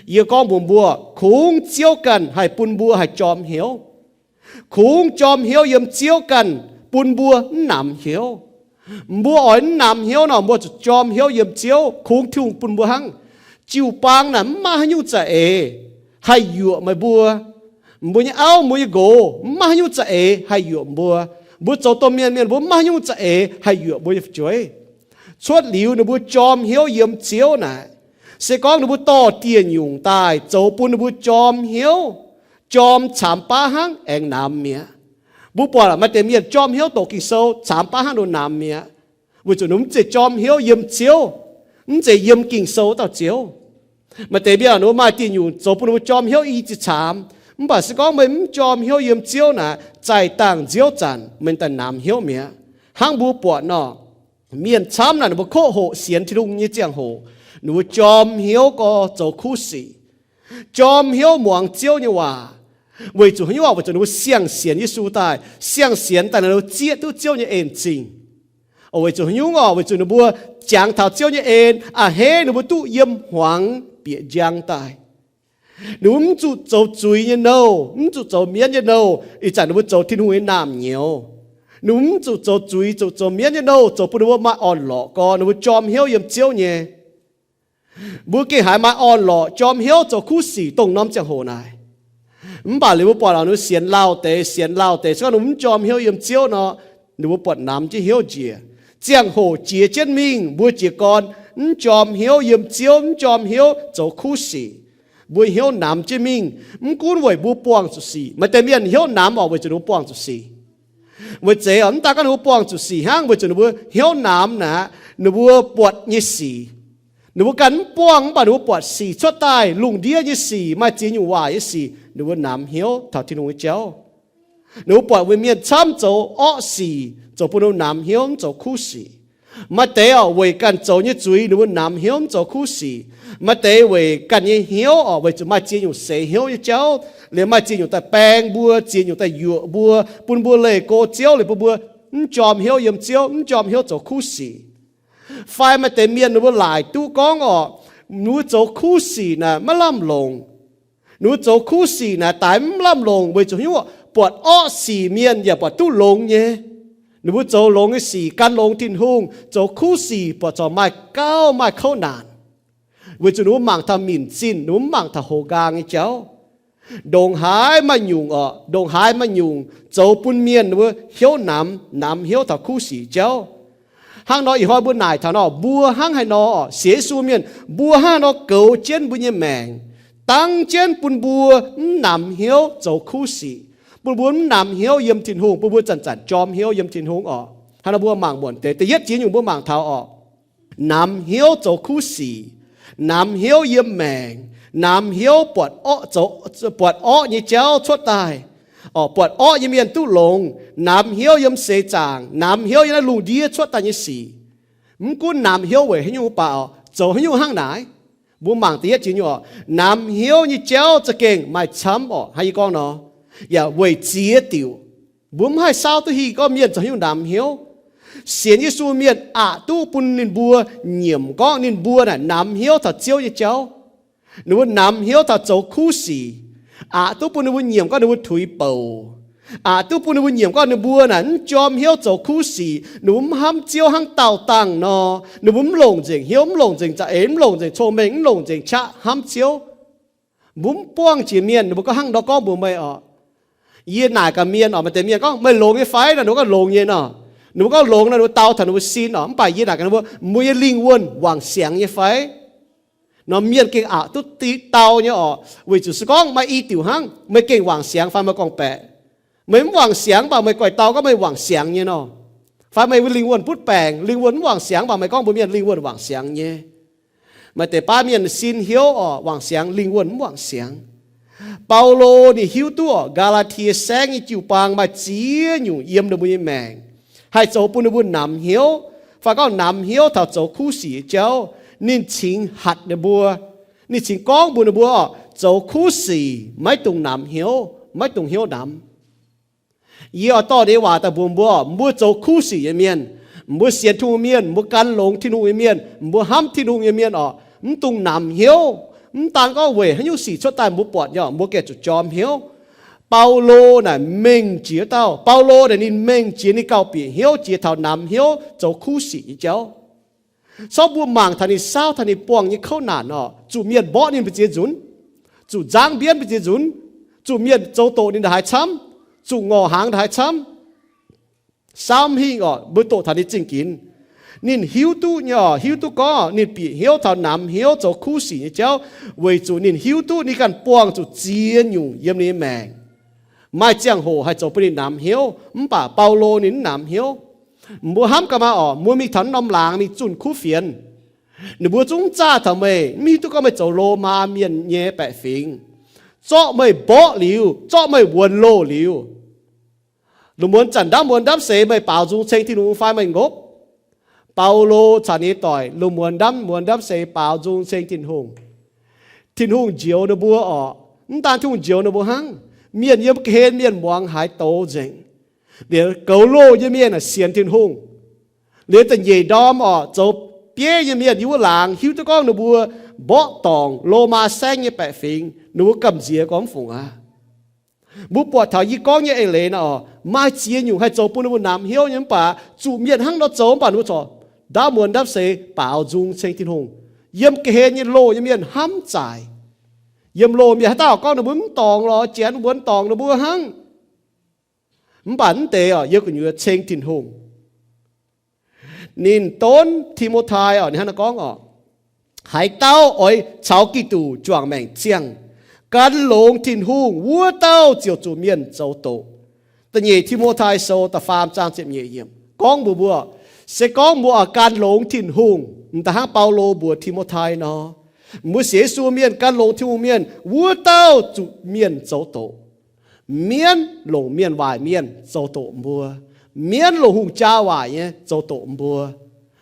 Yie gorngv mbuox mbuo, kungx Ziouv ganh haih bun mbuo haih jorm hnyouv. Kungx jorm hnyouv yiem Ziouv ganh bun mbuo mv namx hnyouv. Mbuo oix mv namx hnyouv nor, mbuo zuqc jorm hnyouv yiem Ziouv, kungx Tin-Hungh bun mbuo hnangv. Jiu-baang naaic mv maaih haaix nyungc za'eix haih yuoqc meih mbuo. Mbuo nyei auv, mbuo nyei nqox, mv maaih haaix nyungc za'eix haih yuoqc mbuo. Mbuo zoux domh mienh mienh, mbuo mv maaih haaix nyungc za'eix haih yuoqc mbuo nyei fu'jueiv. Cuotv liuz ninh mbuo jorm hnyouv yiem Ziouv naaic, se gorngv ninh mbuo dorh dieh nyungc daaih zoux bun ninh mbuo jorm hnyouv, jorm caamx baav hnangv, aengx namx mi'aqv. Mbuo buatc maaih deix mienh jorm hnyouv doqc Ging-Sou caamx baav hnangv, ninh namx mi'aqv, weic zuqc ninh mv zeiz jorm hnyouv yiem Ziouv, mv zeiz yiem Ging-Sou dauh Ziouv. Maaih deix mienh ninh mbuo maaih dieh nyungc zoux bun ninh mbuo jorm hnyouv i ziex caamx, mv baac se gorngv meih mv jorm hnyouv yiem Ziouv naaic, zaih dangh nziouv zanc meih daaih namx hnyouv mi'aqv. Hnangv mbuo buatc nor, mienh camv naaic ninh mbuo koqv hoqc sienx Tin-Hungh nyei ziangh hoc, ninh mbuo jorm hnyouv gorx zoux kuv sic, jorm hnyouv muangx Ziouv nyei waac. Weic zuqc haaix nyungc? Weic zuqc ninh mbuo siang-sienx Yesu daaih, siang-sienx daaih ninh mbuo zieqv duqv Ziouv nyei en-zingh. Weic zuqc haaix nyungc orqc? Weic zuqc ninh mbuo jangx taux Ziouv nyei en, a'hneiv ninh mbuo duqv yiem hmuangx bieqc njang daaih. Ninh mbuo mv zuqc zoux zuiz nyei nouh, mv zuqc zoux mienv nyei nouh, ih zanc ninh mbuo zoux Tin-Hungh nyei naamh nyouz. Ninh mbuo mv zuqc zoux zuiz, zuqc zoux mienv nyei nouh zoux bun ninh mbuo maaih orn-lorqc gorx, ninh mbuo jorm hnyouv yiem Ziouv nyei. Mbuo gengh haiz maaih orn-lorqc jorm hnyouv zoux kuv sic dongh norm ziangh hoc naaic. Mv baac liuz mbuo buatc ninh mbuo sienx lauh deix, sienx lauh deix, se gorngv ninh mbuo mv jorm hnyouv yiem Ziouv nor, ninh mbuo buatc namx jienv hnyouv njiec. Ziangh hoc jiex jienv mingh, mbuo jiez gorn mv jorm hnyouv yiem Ziouv, mv jorm hnyouv zoux kuv sic, mbuo hnyouv namx jienv mingh. Mv gunv weic mbuo buangh zuqc sic. Maaih deix mienh hnyouv namx orqc, weic zuqc ninh mbuo buangh zuqc sic. Weic zeiz orqc, mv daaih gorngv ninh mbuo buangh zuqc sic hnangv, weic zuqc ninh mbuo hnyouv namx naaic, ninh mbuo buatc nyei sic, ninh mbuo ganh mv buangh, mv baac ninh mbuo buatc sic cuotv daaih, lungh ndiev nyei sic, maaih ziex nyungc waaic nyei sic, ninh mbuo namx hnyouv taux Tin-Hungh nyei jauv. Ninh mbuo buatc mbuo mienh camv zoux orqv sic, zoux bun ninh mbuo namx hnyouv mv zoux kuv sic. Maaih deix orqc, weic ganh zoux nyei zuiz ninh mbuo namx hnyouv mv zoux kuv sic. Maaih deix weic ganh nyei hnyouv orqc, weic zuqc maaih ziex nyungc seix hnyouv nyei jauv, liemh maaih ziex nyungc daaih baeng mbuo, ziex nyungc daaih yuoqc mbuo, bun mbuo leih go Ziouv, liemh bun mbuo mv jorm hnyouv yiem Ziouv, mv jorm hnyouv zoux kuv sic. Fai maaih deix mienh ninh mbuo laaic duqv gorngv orqc, ninh mbuo zoux kuv sic naaic maiv lamh longc. Ninh mbuo zoux kuv sic naaic daaix mv lamh longc weic zuqc hnyouv buatc orqv sic mienh yaac buatc duqv longx nyei. Ninh mbuo zoux longx nyei sic, gan longx Tin-Hungh, zoux kuv sic buatc corc maaih gauh maaih kouv naanc. Weic zuqc ninh mbuo mangc taux minc zinh, ninh mbuo mv mangc taux hoz nqaang nyei jauv. Ndongc haaix maaih nyungc orqc, ndongc haaix maaih nyungc zoux bun mienh ninh mbuo hnyouv namx, namx hnyouv taux kuv sic jauv. Hnangv nor ih hnoi mbuo naaic taux nor, mbuo hnangv haaix nor orqc, sienx Yesu mienh, mbuo hnangv haaix nor goux jienv mbuo nyei maengc, dangv jienv bun mbuo mv namx hnyouv zoux kuv sic, bun mbuo mv namx hnyouv yiem Tin-Hungh, bun mbuo zanc-zanc jorm hnyouv yiem Tin-Hungh orqc. Hnangv nor mbuo mangc muonc deix, da'yietv jiex nyungc mbuo mangc taux orqc, namx hnyouv zoux kuv sic, namx hnyouv yiem maengc, namx hnyouv buatc orqv, buatc orqv nyei jauv cuotv daaih, orqc, buatc orqv nyei mienh duqv longx, namx hnyouv yiem seix zaangc, namx hnyouv yiem naaiv lungh ndiev cuotv daaih nyei sic. Mv gunv namx hnyouv weic haaix nyungc mv baac orqc, zoux haaix nyungc hnangv naaic. Mbuo mangc da'yietv jiex nyungc orqc, namx hnyouv nyei jauv za'gengh maaih camv orqc. Hnangv yie gorngv nor, yaac weic ziex diuc. Mbuo mv haih saauv duqv hingh gorngv mienh zoux haaix nyungc namx hnyouv. Sienx Yesu mienh aqc duqv bun ninh mbuo nyiemc gorngv ninh mbuo naaic namx hnyouv taux Ziouv nyei jauv. Ninh mbuo namx hnyouv taux zoux kuv sic. Aqc duqv bun ninh mbuo nyiemc gorngv ninh mbuo tuix bouc. Aqc duqv bun ninh mbuo nyiemc gorngv ninh mbuo naaic mv jorm hnyouv zoux kuv sic, ninh mbuo mv hnamv Ziouv hnangv daauh dangh nor, ninh mbuo mv longc nzengc hnyouv, mv longc nzengc za'eix, mv longc nzengc cong-mengh, mv longc nzengc qaqv hnamv Ziouv. Mbuo mv buangh jiex mienh, ninh mbuo gorngv hnangv nor gorngv mbuox meih orqc. Yie naaic gaax mienh orqc, maaih deix mienh gorngv, meih longx nyei fai? Nor ninh mbuo gorngv, longx nyei nor. Ninh mbuo gorngv longx nor, ninh mbuo dau taux ninh mbuo sin orqc. Mv baac yie naaic gaax ninh mbuo, mbuo nyei lingh wuonh wangc siangx nyei fai? Nor mienh gengh aqc duqv dau nyei orqc, weic zuqc se gorngv maaih i diuc hnangv, meih gengh wangc siangx fai meih gorngv-baeqc? Meih mv wangc siangx, mv baac meih guaix dau gorngv meih wangc siangx nyei nor. Fai meih lingh wuonh butv baengc, lingh wuonh mv wangc siangx, mv baac meih gorngv mbuox mienh lingh wuonh wangc siangx nyei. Maaih deix baav mienh sin hnyouv orqc, wangc siangx, lingh wuonh mv wangc siangx. Baulo ninh hiuv duqv orqc, Gaa^laa^tie Saengv nyei jiu-baang maaih ziex nyungc yiem ninh mbuo nyei maengc, haih zoux bun ninh mbuo namx hnyouv, fai gorngv namx hnyouv taux zoux kuv sic nyei jauv. Ninh cingx hatc ninh mbuo, ninh cingx gorngv mbuox ninh mbuo orqc, zoux kuv sic maiv dungx namx hnyouv, maiv dungx hnyouv namx. Yie oix dorh nyei waac daaih mbuox mbuo orqc, mbuo zoux kuv sic nyei mienh, mbuo sienx Tin-Hungh mienh, mbuo gan longx Tin-Hungh nyei mienh, mbuo hnamv Tin-Hungh nyei mienh orqc, mv dungx namx hnyouv. Mv daan gorngv weic haaix nyungc sic cuotv daaih mbuo buatc nyei orqc, mbuo gengh zuqc jorm hnyouv. Baulo naaic mengh jiex dauh. Baulo naaic ninh mengh jiex, ninh gauh bieqc hnyouv jiex taux namx hnyouv zoux kuv sic nyei jauv. Corc mbuo mangc taux ninh saauv taux ninh buangh nyei kouv naanc orqc, zuqc mienh mborqv ninh mbu'ziex nzunc, zuqc nzangv mbienv mbu'ziex nzunc, zuqc mienh zoux doqc ninh ndongc haaix camv, zuqc ngorc hnaangx ndongc haaix camv. Saauv hingh orqc, mbuo doqc taux ninh zingh ginx. Ninh hiuv duqv nyei orqc, hiuv duqv gorngv ninh bieqc hnyouv taux namx hnyouv zoux kuv sic nyei jauv, weic zuqc ninh hiuv duqv ninh ganh buangh zuqc ziex nyungc yiem ninh nyei maengc. Maaih ziangh hoc haih zoux bun ninh namx hnyouv, mv baac Baulo ninh mv namx hnyouv. Mbuo hnamv gaax maah orqc, mbuo mingh taux norm laangz mingh zunh kuv fienx, ninh mbuo zungv zaah taux meih, mv hiuv duqv gorngv meih zoux Lomaa mienh nyei baeqc fingx, zorqv meih mborqv liuz, zorqv meih wuonx loh liuz, lungh muonz zanc ndaamv muonz ndaamv seix meih baaux nzung ceng Tin-Hungh fai meih ngopv? Baulo caux ninh nyei doic lungh muonz ndaamv muonz ndaamv seix baaux nzung ceng Tin-Hungh. Tin-Hungh njoux ninh mbuo orqc. Mv daan Tin-Hungh njoux ninh mbuo hnangv, mienh yiem ga'hlen mienh muangx haaix douz nzengc. Liuz goux loh nyei mienh sienx Tin-Hungh. Liuz da'nyeic ndorm orqc, zoux bieiv nyei mienh yiem wuov laangz hiuv duqv gorngv ninh mbuo mborqv dorngc Lomaa saengv nyei baeqc fingx, ninh mbuo gamh nziex gormx fungc aqv. Mbuo buatc taux yie gorngv nyei eix leiz naaic orqc, maaih ziex nyungc haih zoux bun ninh mbuo namx hnyouv nyei mv baac zuqc mienh hnangv nor zoux mv baac ninh mbuo corc ndaamv muonz ndaamv seix baaux nzung ceng Tin-Hungh. Yiem ga'hlen nyei loh nyei mienh hnamv zaaic. Yiem loh mienh haaix dauh gorngv ninh mbuo mv dorngc lorz Janx, mbuo dorngc ninh mbuo hnangv. Mv baac mv deix orqc, yiem gu'nyuoz ceng Tin-Hungh. Ninh donv Ti^mo^tai orqc, ninh hnangv naaiv gorngv orqc, haaix dauh oix caux Giduc juangc maengc ziangh, gan longx Tin-Hungh, wuov dauh ziouc zuqc mienh zoux doqc. Da'nyeic Ti^mo^tai Sou da'faam zaang ziepc nyeic yiemc gorngv mbuox mbuo, se gorngv mbuo oix gan longx Tin-Hungh, m'daaih hnangv Baulo mbuox Ti^mo^tai nor, mbuo sienx Yesu mienh, gan longx Tin-Hungh mienh, wuov dauh zuqc mienh zoux doqc. Mienv longc mienh waaic mienh zoux doqc mbuo. Mienv longc hungh jaa waaic nyei zoux doqc mbuo.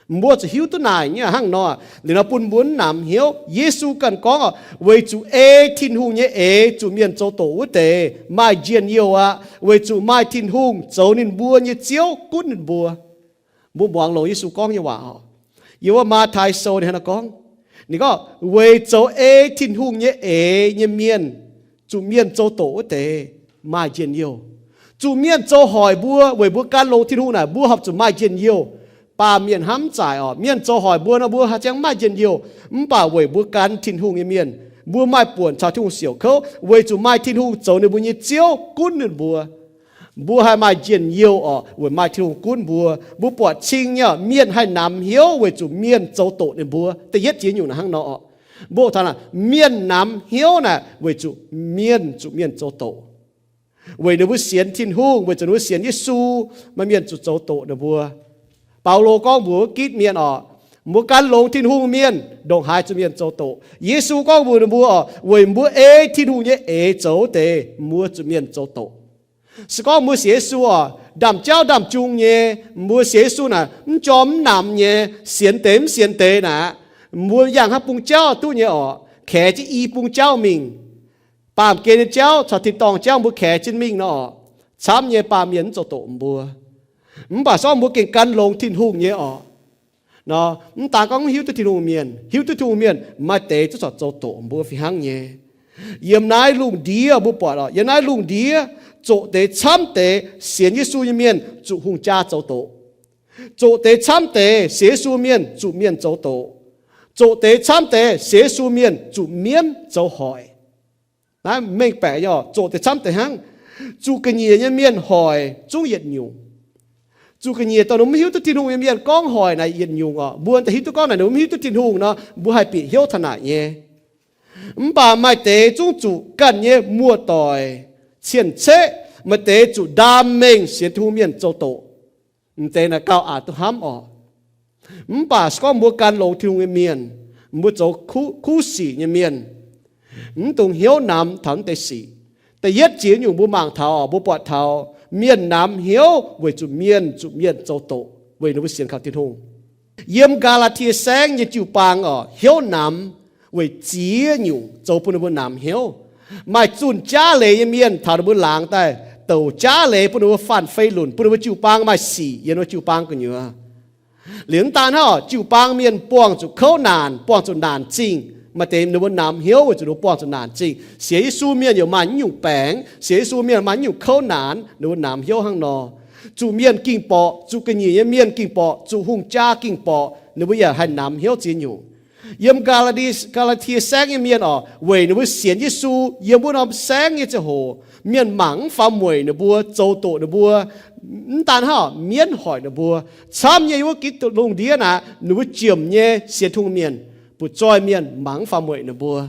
Mbuo zuqc hiuv duqv naaic nyei hnangv nor, liuz nor bun mbuo mv namx hnyouv. Yesu ganh gorngv oc, weic zuqc ei Tin-Hungh nyei eix zuqc mienh zoux doqc wuov deix maaih njien-youh aqv, weic zuqc maaih Tin-Hungh zoux ninh mbuo nyei Ziouv gunv ninh mbuo. Mbuo muangx longx Yesu gorngv nyei waac oc. Yiem wuov Matv^tai Sou ninh hnangv naaiv gorngv, ninh gorngv, weic zoux ei Tin-Hungh nyei eix nyei mienh, zuqc mienh zoux doqc wuov deix maaih njien-youh. Zuqc mienh zoux hoic mbuo weic mbuo gan longx Tin-Hungh naaic, mbuo horpc zuqc maaih njien-youh. Baamh mienh hnamv zaaic oc, mienh zoux hoic mbuo nor, mbuo haih ziangh maaih njien-youh. Mv baac weic mbuo gan Tin-Hungh nyei mienh, mbuo maaih buonc caux Tin-Hungh siouc kouv, weic zuqc maaih Tin-Hungh zoux ninh mbuo nyei Ziouv gunv ninh mbuo. Mbuo haih maaih njien-youh oc, weic maaih Tin-Hungh gunv mbuo. Mbuo buatc cing nyei, mienh haih namx hnyouv weic zuqc mienh zoux doqc ninh mbuo. Da'yietv jiex nyungc naaic hnangv nor oc. Mbuo taux naaic, mienh namx hnyouv naaic weic zuqc mienh zuqc mienh zoux doqc. Weic ninh mbuo sienx Tin-Hungh, weic zuqc ninh mbuo sienx Yesu, maaih mienh zuqc zoux doqc ninh mbuo. Baulo gorngv mbuox gitv mienh oc, mbuo gan longx Tin-Hungh mienh ndongc haaix zuqc mienh zoux doqc. Yesu gorngv mbuox ninh mbuo oc, weic mbuo ei Tin-Hungh nyei eix zoux deix, mbuo zuqc mienh zoux doqc. Se gorngv mbuo sienx Yesu oc, ndaamv-jauv ndaamv-jung nyei, mbuo sienx Yesu naaic mv jorm mv namx nyei, sienx deix mv sienx deix naaic, mbuo yangh hnangv bung jauv duqv nyei oc, kaex jienv i bung jauv mingh. Baamh gen nyei jauv caux tin-dorngh jauv mbuo kaex jienv mingh nor oc, camv nyei baamh mienh mv zoux doqc mbuo. Mv baac se gorngv mbuo gengh gan longx Tin-Hungh nyei oc, nor, mv daan gorngv mv hiuv duqv Tin-Hungh mienh, hiuv duqv Tin-Hungh mienh maaih deix zungv corc zoux doqc mbuo fih hnangv nyei. Yiem naaiv lungh ndiev mbuo buatc oc, yiem naaiv lungh ndiev zoqc deix camv deix sienx Yesu nyei mienh zuqc hungh jaa zoux doqc. Zoqc deix camv deix sienx Yesu mienh zuqc mienh zoux doqc. Zoqc deix camv deix sienx Yesu mienh zuqc mienv zoux hoic. Naaiv mengh baeqc nyei oc, zoqc deix camv deix hnangv. Zuqc ga'nyiec nyei mienh hoic zungv yietc nyungc. Zuqc ga'nyiec dongh ninh mv hiuv duqv Tin-Hungh nyei mienh gorngv hoic naaic yietc nyungc oc. Mbuo daaih hiuv duqv gorngv naaic ninh mv hiuv duqv Tin-Hungh nor, mbuo haih bieqc hnyouv taux naaic nyei. Mv baac maaih deix zungv zuqc ganh nyei muoz-doic, cien-ceqv, maaih deix zuqc ndaam mengh sienx Tin-Hungh mienh zoux doqc. M'deix naaic gauh aqc duqv hnamv oc. Mv baac se gorngv mbuo gan longx Tin-Hungh nyei mienh, mbuo zoux kuv, kuv sic nyei mienh, mv dungx hnyouv namx taux mv deix sic. Da'yietv jiex nyungc mbuo mangc taux oc, mbuo buatc taux mienh namx hnyouv weic zuqc mienh zuqc mienh zoux doqc weic ninh mbuo sienx kaux Tin-Hungh. Yiem Gaa^laa^tie Saengv nyei jiu-baang oc, hnyouv namx weic ziex nyungc zoux bun ninh mbuo namx hnyouv. Maaih zunh jaav leiz nyei mienh taux ninh mbuo laangz daaih douc jaav leiz bun ninh mbuo faan fei lunc, bun ninh mbuo jiu-baang maaih sic yiem ninh mbuo jiu-baang gu'nyuoz. Liuz mv daan hnangv, jiu-baang mienh buangh zuqc kouv naanc, buangh zuqc naanc zingh, maaih deix ninh mbuo namx hnyouv weic zuqc ninh mbuo buangh zuqc naanc zingh. Sienx Yesu mienh yaac maaih naaiv nyungc baengc, sienx Yesu mienh maaih naaiv nyungc kouv naanc, ninh mbuo namx hnyouv hnangv nor. Zuqc mienh ging borqc, zuqc ga'nyiec nyei mienh ging borqc, zuqc hungh jaa ging borqc, ninh mbuo yaac haih namx hnyouv ziex nyungc. Yiem Gaa^laa^tie Saengv nyei mienh oc, weic ninh mbuo sienx Yesu yiem wuov norm saengv nyei ziangh hoc, mienh mangc mv faaux mueic ninh mbuo, zoux doqc ninh mbuo. Mv daan hnangv, mienv hoic ninh mbuo. Camv nyei wuov gitv lungh ndiev naaic, ninh mbuo jiemc nyei sienx Tin-Hungh mienh, butv-zoih mienh mangc mv faaux mueic ninh mbuo.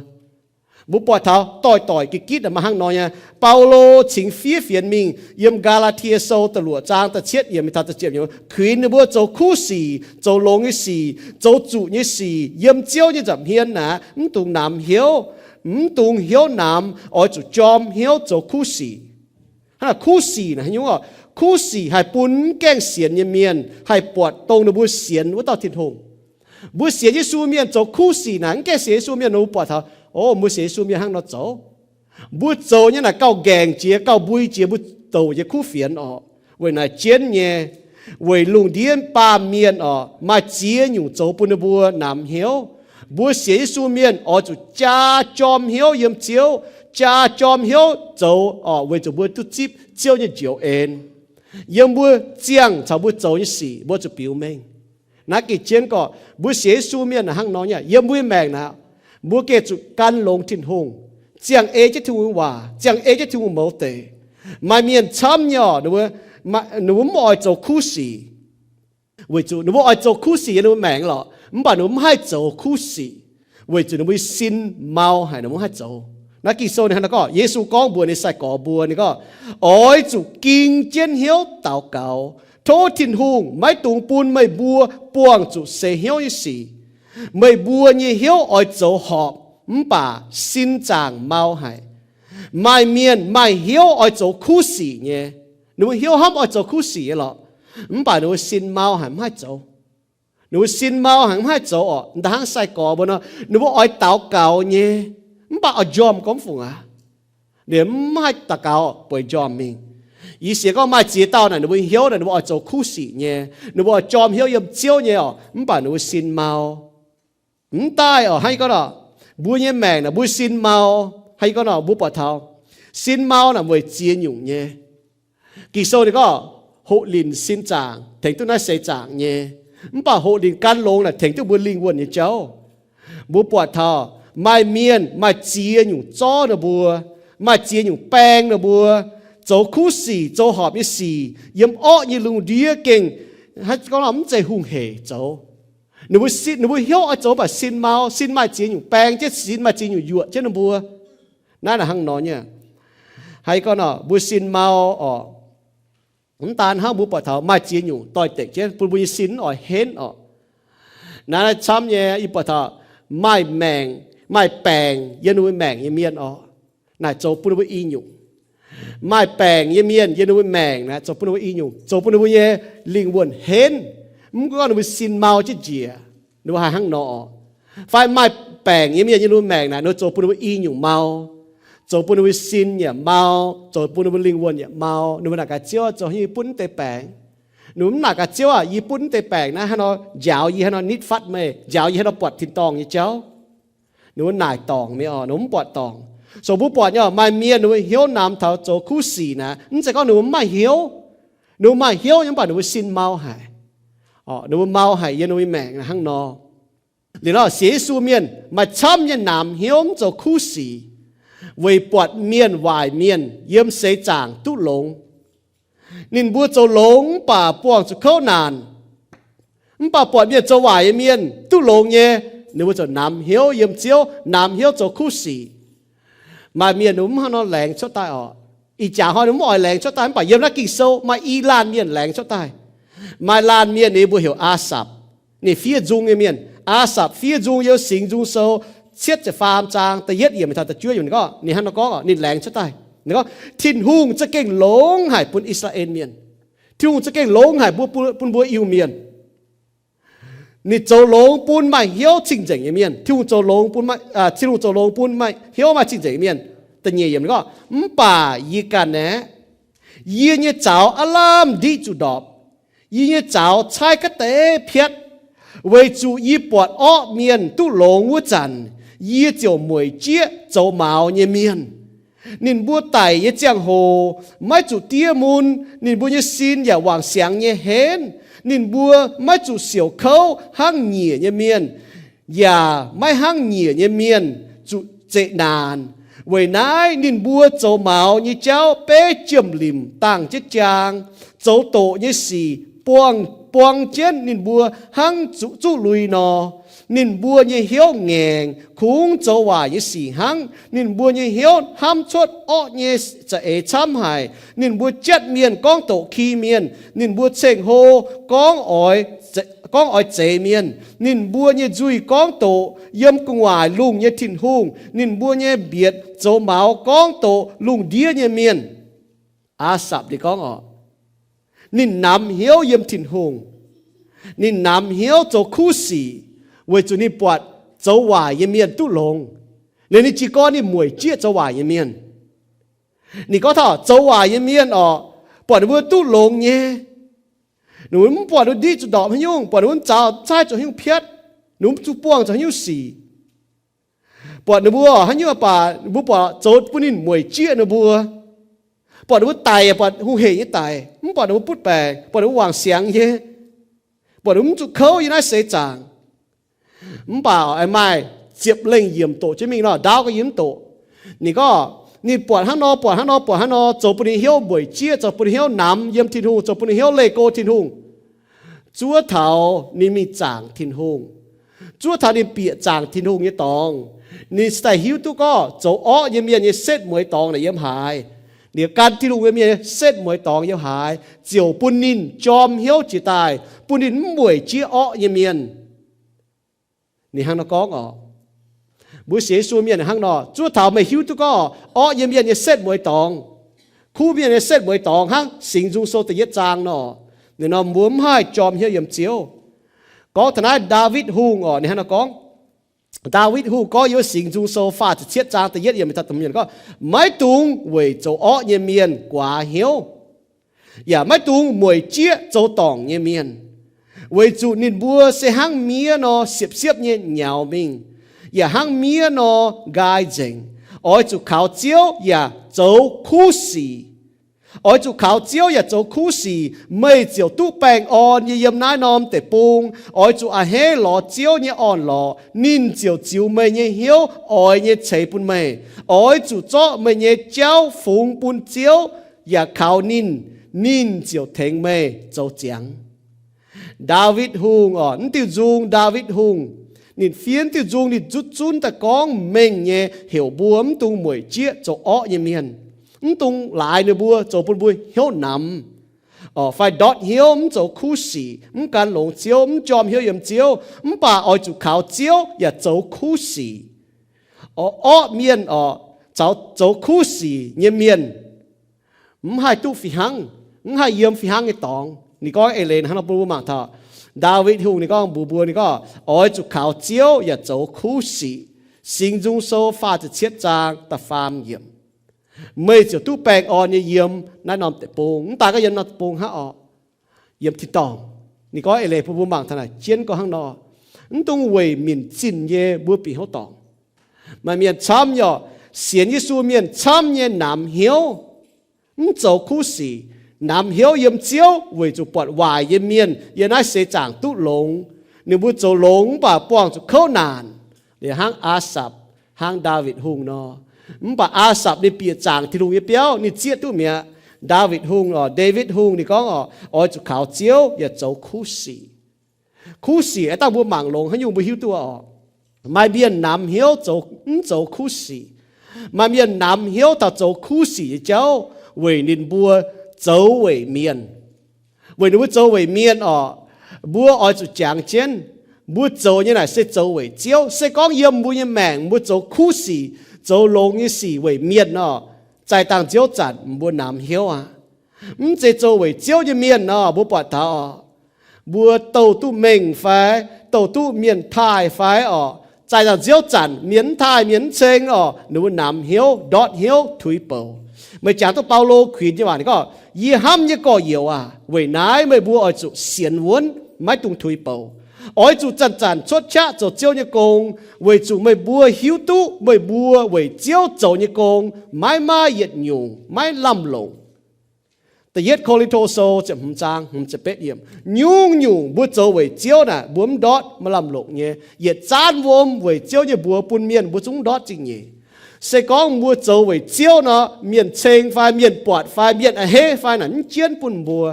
Mbuo buatc taux doix-doic gitv-gitv maaih hnangv nor nyei. Baulo cingx fiev fienx mingh yiem Gaa^laa^tie Sou da'luoqc zaang da'cietv yiemc mingh taux da'ziepc yiemc, kuinx ninh mbuo zoux kuv sic, zoux longx nyei sic, zoux zuqc nyei sic yiem Ziouv nyei nza'hmien naaic, mv dungx namx hnyouv, mv dungx hnyouv namx, oix zuqc jorm hnyouv zoux kuv sic. Hnangv naaic kuv sic naaic haaix nyungc oc? Kuv sic haih bun mv gaengh sienx nyei mienh haih buatc dongh ninh mbuo sienx wuov dauh Tin-Hungh. Mbuo sienx Yesu mienh zoux kuv sic naaic, mv gaengh sienx Yesu mienh ninh mbuo buatc taux, o, mbuo sienx Yesu mienh hnangv nor zoux. Mbuo zoux nyei naaic gauh nqaengc jiex, gauh mbui jiex mbuo douc nyei kuv fienx oc. Weic naaic jienv nyei, weic lungh ndiev baamh mienh oc, maaih ziex nyungc zoux bun ninh mbuo namx hnyouv. Mbuo sienx Yesu mienh oix zuqc jaa jorm hnyouv yiem Ziouv, jaa jorm hnyouv zoux oc, weic zuqc mbuo duqv zipv Ziouv nyei njoux en. Yiem mbuo ziangh caux mbuo zoux nyei sic mbuo zuqc biux mengh. Naaiv gengh jienv gorqc, mbuo sienx Yesu mienh naaic hnangv nor nyei, yiem mbuo nyei maengc naaic, mbuo gengh zuqc gan longx Tin-Hungh, ziangh ei jienv Tin-Hungh waac, ziangh ei jienv Tin-Hungh mouz deic. Maaih mienh camv nyei oc, ninh mbuo, ninh mbuo mv oix zoux kuv sic, weic zuqc ninh mbuo oix zoux kuv sic yiem ninh mbuo maengc lorqc, mv baac ninh mbuo mv haih zoux kuv sic, weic zuqc ninh mbuo nyei sin mau haic, ninh mbuo mv haih zoux. Naaiv Ging-Sou ninh hnangv naaiv gorngv, Yesu gorngv mbuox ninh sai-gorx mbuo, ninh gorngv, oix zuqc ging jienv hnyouv daux gaux, tov Tin-Hungh maiv dungx bun meih mbuo buangh zuqc seix hnyouv nyei sic. Meih mbuo nyei hnyouv oix zoux horpc mv baac sin zaangc mau haic. Maaih mienh maaih hnyouv oix zoux kuv sic nyei. Ninh mbuo hnyouv hnamv oix zoux kuv sic nyei lorqc, mv baac ninh mbuo sin mau haic mv haih zoux. Ninh mbuo sin mau haic, mv haih zoux orqc. Da'hnangv sai-gorx mbuo nor, ninh mbuo oix daux gaux nyei, mv baac oix njormh gormx fungc aqv. Ninh mv haih daux gaux bueix njormh mingh. Yie sienx gorngv maaih ziex dauh naaic ninh mbuo hnyouv naaic ninh mbuo oix zoux kuv sic nyei, ninh mbuo oix jorm hnyouv yiem Ziouv nyei orqc, mv baac ninh mbuo sin mau. Mv daaih orqc, hnangv yie gorngv nor, mbuo nyei maengc naaic mbuo sin mau. Hnangv yie gorngv nor, mbuo buatc taux sin mau naaic weic ziex nyungc nyei. Ging-Sou ninh gorngv, hoqc linc sin zaangc tengx duqv naaiv seix zaangc nyei, mv baac hoqc linc gan longx naaic tengx duqv mbuo lingh wuonh nyei jauv. Mbuo buatc taux maaih mienh maaih ziex nyungc zorv ninh mbuo, maaih ziex nyungc baeng ninh mbuo, zoux kuv sic, zoux horpc nyei sic, yiem orqv nyei lungh ndiev gengh, hnangv gorngv nor, mv zeiz hungh hec zoux. Ninh mbuo sin, ninh mbuo hnyouv oix zoux mv baac sin mau, sin maaih ziex nyungc baeng jienv, sin maaih ziex nyungc yuoqc jienv ninh mbuo. Naaiv naaic hnangv nor nyei. Hnangv yie gorngv nor, mbuo sin mau orqc. Mv daan hnangv, mbuo buatc taux maaih ziex nyungc doix-dekc jienv bun mbuo nyei sin mv oix henv orqc. Naaiv camv nyei, yie buatc taux maaih maengc, maaih baengc yiem ninh mbuo maengc nyei mienh orqc, naaic zoux bun ninh mbuo i nyungc. Maaih baengc nyei mienh yiem ninh mbuo maengc naaic zoux bun ninh mbuo i nyungc, zoux bun ninh mbuo nyei lingh wuonh henv. Mv gunv ninh mbuo sin mau jienv njiec, ninh mbuo haih hnangv nor orqc. Fai maaih baengc nyei mienh yiem ninh mbuo maengc naaic, ninh mbuo zoux bun ninh mbuo i nyungc mau, zoux bun ninh mbuo sin yaac mau, zoux bun ninh mbuo lingh wuonh yaac mau. Ninh mbuo naaic gaax Ziouv, zoux haaix nyungc yie butv mv deix baengc? Ninh mbuo mv naaic gaax Ziouv aah, yie butv mv deix baengc naaiv, hnangv nor njaaux yie, hnangv nor nitv fatv meih, njaaux yie hnangv nor buatc tin-dorngh nyei jauv. Ninh mbuo naaic dorngc mi'aqv, ninh mbuo mv buatc dorngc. So mbuo buatc nyei, maaih mienh ninh mbuo hnyouv namx taux zoux kuv sic naaic, mv zeiz gorngv ninh mbuo mv maaih hnyouv. Ninh mbuo maaih hnyouv nyei, mv baac ninh mbuo sin mau haic. Ninh mbuo mau haic yiem ninh mbuo nyei maengc hnangv nor. Liuz nor sienx Yesu mienh maaih camv nyei namx hnyouv mv zoux kuv sic, weic buatc mienh waaic mienh yiem seix zaangc duqv longx. Ninh mbuo zoux longx mv baac buangh zuqc kouv naanc. Mv baac buatc mienh zoux waaic nyei mienh duqv longx nyei, ninh mbuo ziouc namx hnyouv yiem Ziouv, namx hnyouv zoux kuv sic. Maaih mienh ninh mbuo mv hnangv nor laengz cuotv daaih orqc. Ih jaax hnoi ninh mv oix laengz cuotv daaih, mv baac yiem naaiv Ging-Sou maaih i laanh mienh laengz cuotv daaih. Maaih laanh mienh ninh mbuo heuc Aasapc. Ninh fiev nzung nyei mienh. Aasapc fiev nzung yiem Singx Nzung Sou cietv ziepc faam zaang da'yietv yiemc taux da'juov yiemc ninh gorngv, ninh hnangv nor gorngv, ninh laengz cuotv daaih. Ninh gorngv, Tin-Hungh za'gengh longx haic bun I^saa^laa^en Mienh. Tin-Hungh za'gengh longx haic mbuo, bun, bun mbuo Iu-Mienh. Ninh zoux longx bun maaih hnyouv cing-nzengc nyei mienh. Tin-Hungh zoux longx bun maaih, Tin-Hungh zoux longx bun maaih hnyouv maaih cing-nzengc nyei mienh. Da'nyeic yiemc ninh gorngv, Mv baac yie ganh aeqv, yie nyei zaux aav lamh ndiqv zuqc ndorpc. Yie nyei zaux caaiv ga'deix piatv, weic zuqc yie buatc orqv mienh duqv longx wuov zanc, yie ziouc mueic jieqv zoux maux nyei mienh. Ninh mbuo daic nyei ziangh hoc maiv zuqc diev mun, ninh mbuo nyei sin yaac wangc siangx nyei henv. Ninh mbuo maiv zuqc siouc kouv hnangv nyiec nyei mienh, yaac maiv hnangv nyiec nyei mienh zuqc zeqc naanc. Weic naaiv ninh mbuo zoux maux nyei jauv beiv jiem-limc dangh jienv jaang, zoux doqc nyei sic buang, buang jienv ninh mbuo hnangv zuqc zuqv lui nor. Ninh mbuo nyei hnyouv ngaengc, kungx zoux waaic nyei sic hnangv. Ninh mbuo nyei hnyouv hnamv cuotv orqv nyei za'eix camv haic. Ninh mbuo jatv mienh gorngv doqc ki mienh. Ninh mbuo ceng-hlo gorngv oix, gorngv oix zeix mienh. Ninh mbuo nyei nzuih gorngv doqc yiem gu'nguaaic lungh nyei Tin-Hungh. Ninh mbuo nyei mbietc zoux maux gorngv doqc lungh ndiev nyei mienh. Aasapc ninh gorngv orqc, ninh namx hnyouv yiem Tin-Hungh. Ninh namx hnyouv zoux kuv sic, weic zuqc ninh buatc zoux waaic nyei mienh duqv longx. Liuz ninh jiez gorn ninh mueic jieqv zoux waaic nyei mienh. Ninh gorngv taux zoux waaic nyei mienh orqc, buatc ninh mbuo duqv longx nyei, ninh mbuo mv buatc ninh mbuo ndiqv zuqc ndorpc haaix nyungc, buatc ninh mbuo zaux caaiv zuqc haaix nyungc piatv, ninh mbuo mv zuqc buangh zuqc haaix nyungc sic. Buatc ninh mbuo haaix nyungc baac ninh mbuo buatc zoux bun ninh mueic jieqv ninh mbuo. Buatc ninh mbuo daic buatc hungh hec nyei daic, mv buatc ninh mbuo butv baengc, buatc ninh mbuo wangc siangx nyei, buatc ninh mbuo mv zuqc kouv yiem naaiv seix zaangc. Mv baac maaih ziepc lengh yiemc doqc jienv mingh nor, ndaauv ga'nyimv doqc. Ninh gorngv ninh buatc hnangv nor, buatc hnangv nor, buatc hnangv nor, zoux bun ninh hnyouv mueic jieqv, zoux bun ninh hnyouv namx yiem Tin-Hungh, zoux bun ninh hnyouv leih go Tin-Hungh. Zuov taux ninh mingh zaangc Tin-Hungh, zuov taux ninh bieqc zaangc Tin-Hungh nyei dorngx, ninh se daaih hiuv duqv gorngv zoux orqv nyei mienh nyei setv mueiz dorngx naaic yiem haaix. Liuz gan Tin-Hungh nyei mienh nyei setv mueiz dorngx yiem haaix, ziouc bun ninh jorm hnyouv jiex daaih, bun ninh mv mueic jieqv orqv nyei mienh. Ninh hnangv nor gorngv orqc. Mbuo sienx Yesu mienh hnangv nor, zuov taux meih hiuv duqv gorngv orqv nyei mienh nyei setv mueiz dorngx, kuv mienh nyei setv mueiz dorngx hnangv Singx Nzung Sou da'yietv zaang nor, ninh nor mbuo mv haih jorm hnyouv yiem Ziouv. Gorngv taux naaiv Ndaawitv Hungh oc, ninh hnangv naaiv gorngv, Ndaawitv Hungh gorngv yiem Singx Nzung Sou faah ziepc cietv zaang da'yietv yiem, gorngv, maiv dungx weic zoux orqv nyei mienh guaax hnyouv, yaac maiv dungx mueic jieqv zoux dorngc nyei mienh, weic zuqc ninh mbuo se hnangv miev nor siepv-siepv nyei nyaux mingh, yaac hnangv miev nor nqaai nzengc. Oix zuqc kaux Ziouv yaac zoux kuv sic. Oix zuqc kaux Ziouv yaac zoux kuv sic, meih ziouc duqv baengh orn nyei yiem naaiv norm deic-bung. Oix zuqc a'hneiv lorz Ziouv nyei orn-lorqc, ninh ziouc ziux meih nyei hnyouv oix nyei ceix bun meih. Oix zuqc zorqv meih nyei jauv fungx bun Ziouv, yaac kaux ninh, ninh ziouc tengx meih zoux ziangx. Ndaawitv Hungh oc, mv diuh nzung Ndaawitv Hungh, ninh fiev diuh nzung ninh zutv zunv daaih gorngv mengh nyei heuc mbuo mv dungx mueic jieqv zoux orqv nyei mienh, mv dungx laaix ninh mbuo zoux bun mbuo hnyouv namx, fai ndortv hnyouv mv zoux kuv sic, mv gan longx Ziouv, mv jorm hnyouv yiem Ziouv. Mv baac oix zuqc kaux Ziouv yaac zoux kuv sic. Orqv mienh oc, zoux kuv sic nyei mienh mv haih duqv fih hnangv, mv haih yiem fih hnangv nyei dorngx. Ninh gorngv eix leiz hnangv nor bun mbuo mangc taux Ndaawitv Hungh, ninh gorngv mbuox mbuo, ninh gorngv, oix zuqc kaux Ziouv yaac zoux kuv sic. Singx Nzung Sou faah ziepc cietv zaang da'faam yiemc, meih ziouc duqv baengh orn nyei yiem naaiv norm deic-bung. Mv daaih gorngv yiem norm deic-bung hnangv oc, yiem tin-dorngh. Ninh gorngv eix leiz bun mbuo mangc taux naaic jienv gorngv hnangv nor, mv dungx weic minc zinh nyei mbuo bieqc hnyouv dorngc. Maaih mienh camv nyei oc, sienx Yesu mienh camv nyei namx hnyouv, mv zoux kuv sic, namx hnyouv yiem Ziouv weic zuqc buatc waaic nyei mienh yiem naaiv seix zaangc duqv longx. Ninh mbuo zoux longx mv baac buangh zuqc kouv naanc. Liuz hnangv Aa^sapc, hnangv Ndaawitv Hungh nor. Mv baac Aa^sapc ninh bieqc zaangc Tin-Hungh nyei biauv, ninh zieqv duqv mi'aqv. Ndaawitv Hungh oc, Ndaawitv Hungh ninh gorngv oc, oix zuqc kaux Ziouv yaac zoux kuv sic. Kuv sic aeqv, dangh mbuo mangc longx haaix nyungc mbuo hiuv duqv oc. Maaih mienh namx hnyouv zoux, mv zoux kuv sic. Maaih mienh namx hnyouv taux zoux kuv sic nyei jauv weic ninh mbuo zoux weic mienh. Weic ninh mbuo zoux weic mienh oc, mbuo oix zuqc jangx jienv, mbuo zoux nyei naaic se zoux weic Ziouv. Se gorngv yiem mbuo nyei maengc mbuo zoux kuv sic, zoux longx nyei sic weic mienh nor, zaih dangh nziouv zanc mbuo namx hnyouv aqv. Mv zeiz zoux weic Ziouv nyei mienh nor, mbuo buatc taux oc, mbuo douh duqv mengh fai douh duqv mienh taaih fai oc, zaih dangh nziouv zanc mienh mv taaih mienh mv ceng oc, ninh mbuo namx hnyouv, ndortv hnyouv, tuix bouc. Meih jangx duqv Baulo kuinx nyei waac ninh gorngv, yie hnamv nyei gorx-youz aac, weic naaiv meih mbuo oix zuqc sienx wuonv, maiv dungx tuix bouc. Oix zuqc zanc-zanc cuotv qaqv zoux Ziouv nyei gong, weic zuqc meih mbuo hiuv duqv meih mbuo weic Ziouv zoux nyei gong maiv maaih yietc nyungc maiv lamh longc. Da'yietv Ko^lin^to Sou ziepc hmz zaang hmz ziepc betv yiemc, nyungc-nyungc mbuo zoux weic Ziouv naaic mbuo mv ndortv, maiv lamh longc nyei. Yietc zaanv wuom weic Ziouv nyei mbuox bun mienh mbuo zungv ndortv zingh nyeic. Se gorngv mbuo zoux weic Ziouv nor, mienh ceng fai mienh buatc fai mienh a'hneiv fai naaic mv jienv bun mbuo.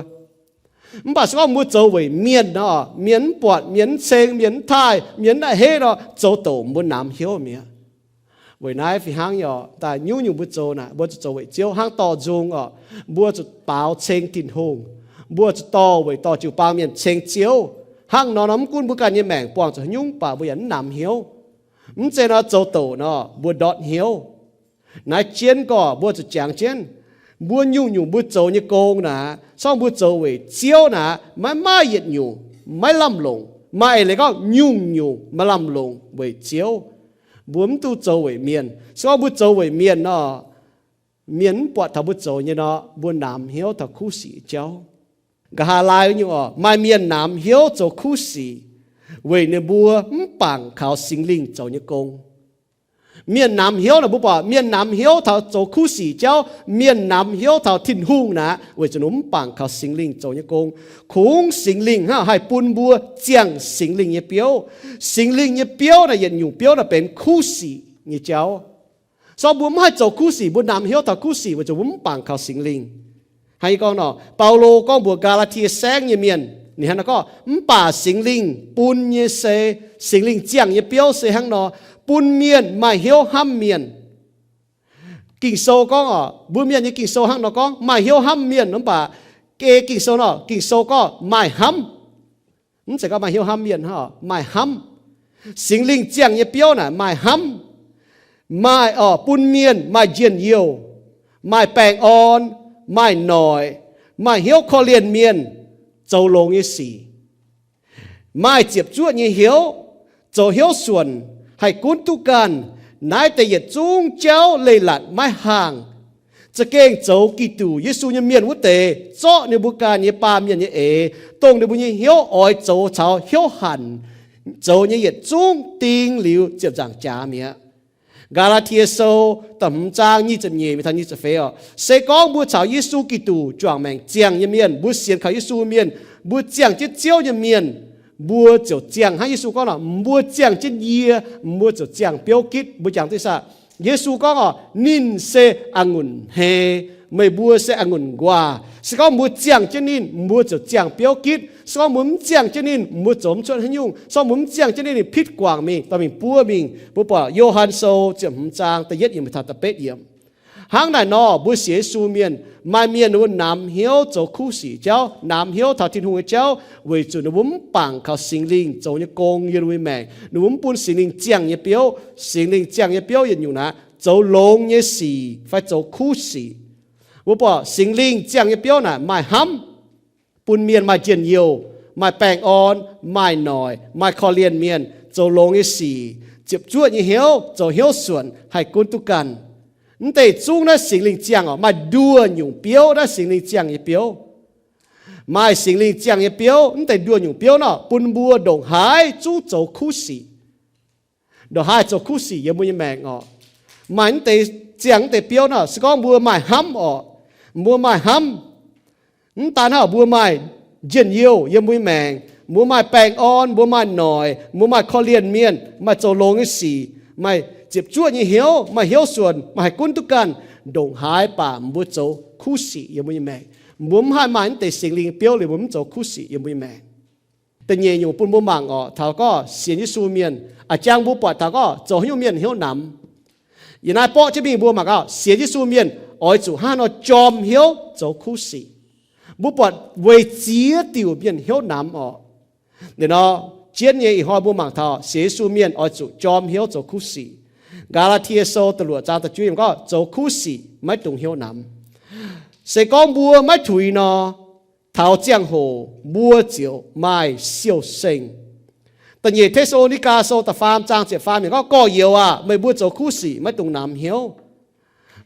Mv baac se gorngv mbuo zoux weic mienh nor, mienh mv buatc, mienh mv ceng, mienh mv taaih, mienh mv a'hneiv nor, zoux douc mbuo namx hnyouv mi'aqv. Weic naaiv fih hnangv nyei oc, daaih nyungc-nyungc mbuo zoux naaic mbuo zuqc zoux weic Ziouv hnangv dorh nzung oc. Mbuo zuqc baaux ceng Tin-Hungh. Mbuo zuqc dorh weic dorh jiu-baang mienh ceng Ziouv. Hnangv nor nor mv gunv mbuo ganh nyei maengc buangh zuqc haaix nyungc baac mbuo yaac mv namx hnyouv. Mv zeiz nor zoux douc nor mbuo ndortv hnyouv. Naaiv jienv gorngv mbuo zuqc jangx jienv, mbuo nyungc-nyungc mbuo zoux nyei gong naaic, se gorngv mbuo zoux weic Ziouv naaic, maiv maaih yietc nyungc maiv lamh longc. Maaih eix leiz gorngv nyungc-nyungc maaih lamh longc weic Ziouv. Mbuo mv dungx zoux weic mienh. Se gorngv mbuo zoux weic mienh nor, mienh mv buatc taux mbuo zoux nyei nor, mbuo namx hnyouv taux kuv sic jauv. Nqa'haav laai nyungc oc, maaih mienh namx hnyouv zoux kuv sic weic ninh mbuo mv bangc kaux Singx Lingh zoux nyei gong. Mienh namx hnyouv naaic, mbuo buatc mienh namx hnyouv taux zoux kuv sic jauv, mienh namx hnyouv taux Tin-Hungh naaic, weic zuqc ninh mv bangc kaux Singx Lingh zoux nyei gong. Kungx Singx Lingh hnangv haih bun mbuo ziangh Singx Lingh nyei biouv. Singx Lingh nyei biouv naaic, yietc nyungc biouv naaic benx kuv sic nyei jauv. Se gorngv mbuo mv haih zoux kuv sic, mbuo namx hnyouv taux kuv sic weic zuqc mbuo mv bangc kaux Singx Lingh. Hnangv yie gorngv nor, Baulo gorngv mbuox Gaa^laa^tie Saengv nyei mienh, ninh hnangv naaiv gorngv, mv baac Singx Lingh bun nyei se, Singx Lingh ziangh nyei biouv se hnangv nor, bun mienh maaih hnyouv hnamv mienh. Ging-Sou gorngv oc, mbuo mienh nyei Ging-Sou hnangv nor gorngv, maaih hnyouv hnamv mienh, mv baac ei Ging-Sou nor, Ging-Sou gorngv maaih hnamv. Mv zeiz gorngv maaih hnyouv hnamv mienh, maaih hnamv. Singx Lingh ziangh nyei biouv naaic maaih hnamv, maaih, orqc, bun mienh maaih njien-youh, maaih baengh orn, maaih noic, maaih hnyouv korv-lienh mienh, zoux longx nyei sic. maaih ziepc zuoqv nyei hnyouv, zoux hnyouv suonc, haih gunv duqv ganh, naaiv deix yietc zungv jauv leiz-latc maiv haangh. Za'gengh zoux Giduc Yesu nyei mienh wuov deix zorqv ninh mbuo ganh nyei baamh mienh nyei eix, dongh ninh mbuo nyei hnyouv oix zoux caux hnyouv hanc zoux nyei yietc zungv ding liuz ziepc nzaangc jaax mi'aqv. Gaa^laa^tie Sou da'hmz zaang nyic ziepc nyeic mingh taux nyic ziepc feix oc. Se gorngv mbuo caux Yesu Giduc juangc maengc ziangh nyei mienh, mbuo sienx kaux Yesu mienh, mbuo ziangh jienv Ziouv nyei mienh, mbuo ziouc ziangh hnangv Yesu gorngv nor, mbuo ziangh jienv yie, mbuo ziouc ziangh biouv gitv. Mbuo jangx duqv saah? Yesu gorngv oc, ninh se a'ngunc hei, meih mbuo se a'ngunc nquaah. Se gorngv mbuo ziangh jienv ninh, mbuo ziouc ziangh biouv gitv. Se gorngv mbuo mv ziangh jienv ninh, mbuo zoux mv cuotv haaix nyungc. Se gorngv mbuo mv ziangh jienv ninh, ninh pitv guangc mingh, dorh mingh buov mingh. Mbuo buatc Yo^han Sou ziepc hmz zaang da'yietv yiemc taux da'betv yiemc. Hnangv naaic nor, mbuo sienx Yesu mienh, maaih mienh ninh mbuo namx hnyouv zoux kuv sic jauv, namx hnyouv taux Tin-Hungh nyei jauv, weic zuqc ninh mbuo mv bangc kaux Singx Lingh zoux nyei gong yiem ninh mbuo nyei maengc. Ninh mbuo mv bun Singx Lingh ziangh nyei biouv. Singx Lingh ziangh nyei biouv yietc nyungc naaic, zoux longx nyei sic fai zoux kuv sic. Mbuo buatc Singx Lingh ziangh nyei biouv naaic maaih hnamv, bun mienh maaih njien-youh, maaih baengh orn, maaih noic, maaih korv-lienh mienh, zoux longx nyei sic, ziepc zuoqv nyei hnyouv, zoux hnyouv suonc, haih gunv duqv ganh. Mv deix zungv naaiv Singx Lingh ziangh oc, maaih nduoh nyungc biouv naaiv Singx Lingh ziangh nyei biouv. Maaih Singx Lingh ziangh nyei biouv, mv deix nduoh nyungc biouv nor, bun mbuo ndongc haaix zungv zoux kuv sic. Ndongc haaix zoux kuv sic yiem mbuo nyei maengc oc. Maaih mv deix ziangh mv deix biouv nor, se gorngv mbuo maaih hnamv oc, mbuo maaih hnamv, mv daan hnangv mbuo maaih njien-youh yiem mbuo nyei maengc, mbuo maaih baengh orn, mbuo maaih noic, mbuo maaih korv-lienh mienh, maaih zoux longx nyei sic, maaih ziepc zuoqv nyei hnyouv, maaih hnyouv suonc, maaih haih gunv duqv ganh, ndongc haaix baac mbuo zoux kuv sic yiem mbuo nyei maengc. Mbuo mv haih maaih mv deix Singx Lingh biouv liuz mbuo mv zoux kuv sic yiem mbuo nyei maengc. Da'nyeic nyungc bun mbuo mangc oc, taux gorngv sienx Yesu mienh, a'jang mbuo buatc taux gorngv zoux haaix nyungc mienh hnyouv namx. Yiem naaiv borqv jienv mingh mbuo mangc gaax, sienx Yesu mienh oix zuqc hnangv nor jorm hnyouv zoux kuv sic. Mbuo buatc weic ziex diuc mienh hnyouv namx oc. Liuz nor, jienv nyei ih hnoi mbuo mangc taux sienx Yesu mienh oix zuqc jorm hnyouv zoux kuv sic. Gaa^laa^tie Sou da'luoqc zaang da'juov yiemc gorngv, zoux kuv sic maiv dungx hnyouv namx. Se gorngv mbuo maiv tuix nor, taux ziangh hoc mbuo ziouc maaih siou-seng. Da'nyeic Te^saa^lo^ni^gaa Sou da'faam zaang ziepc faam yiemc gorngv, gorx-youz aac, meih mbuo zoux kuv sic maiv dungx namx hnyouv.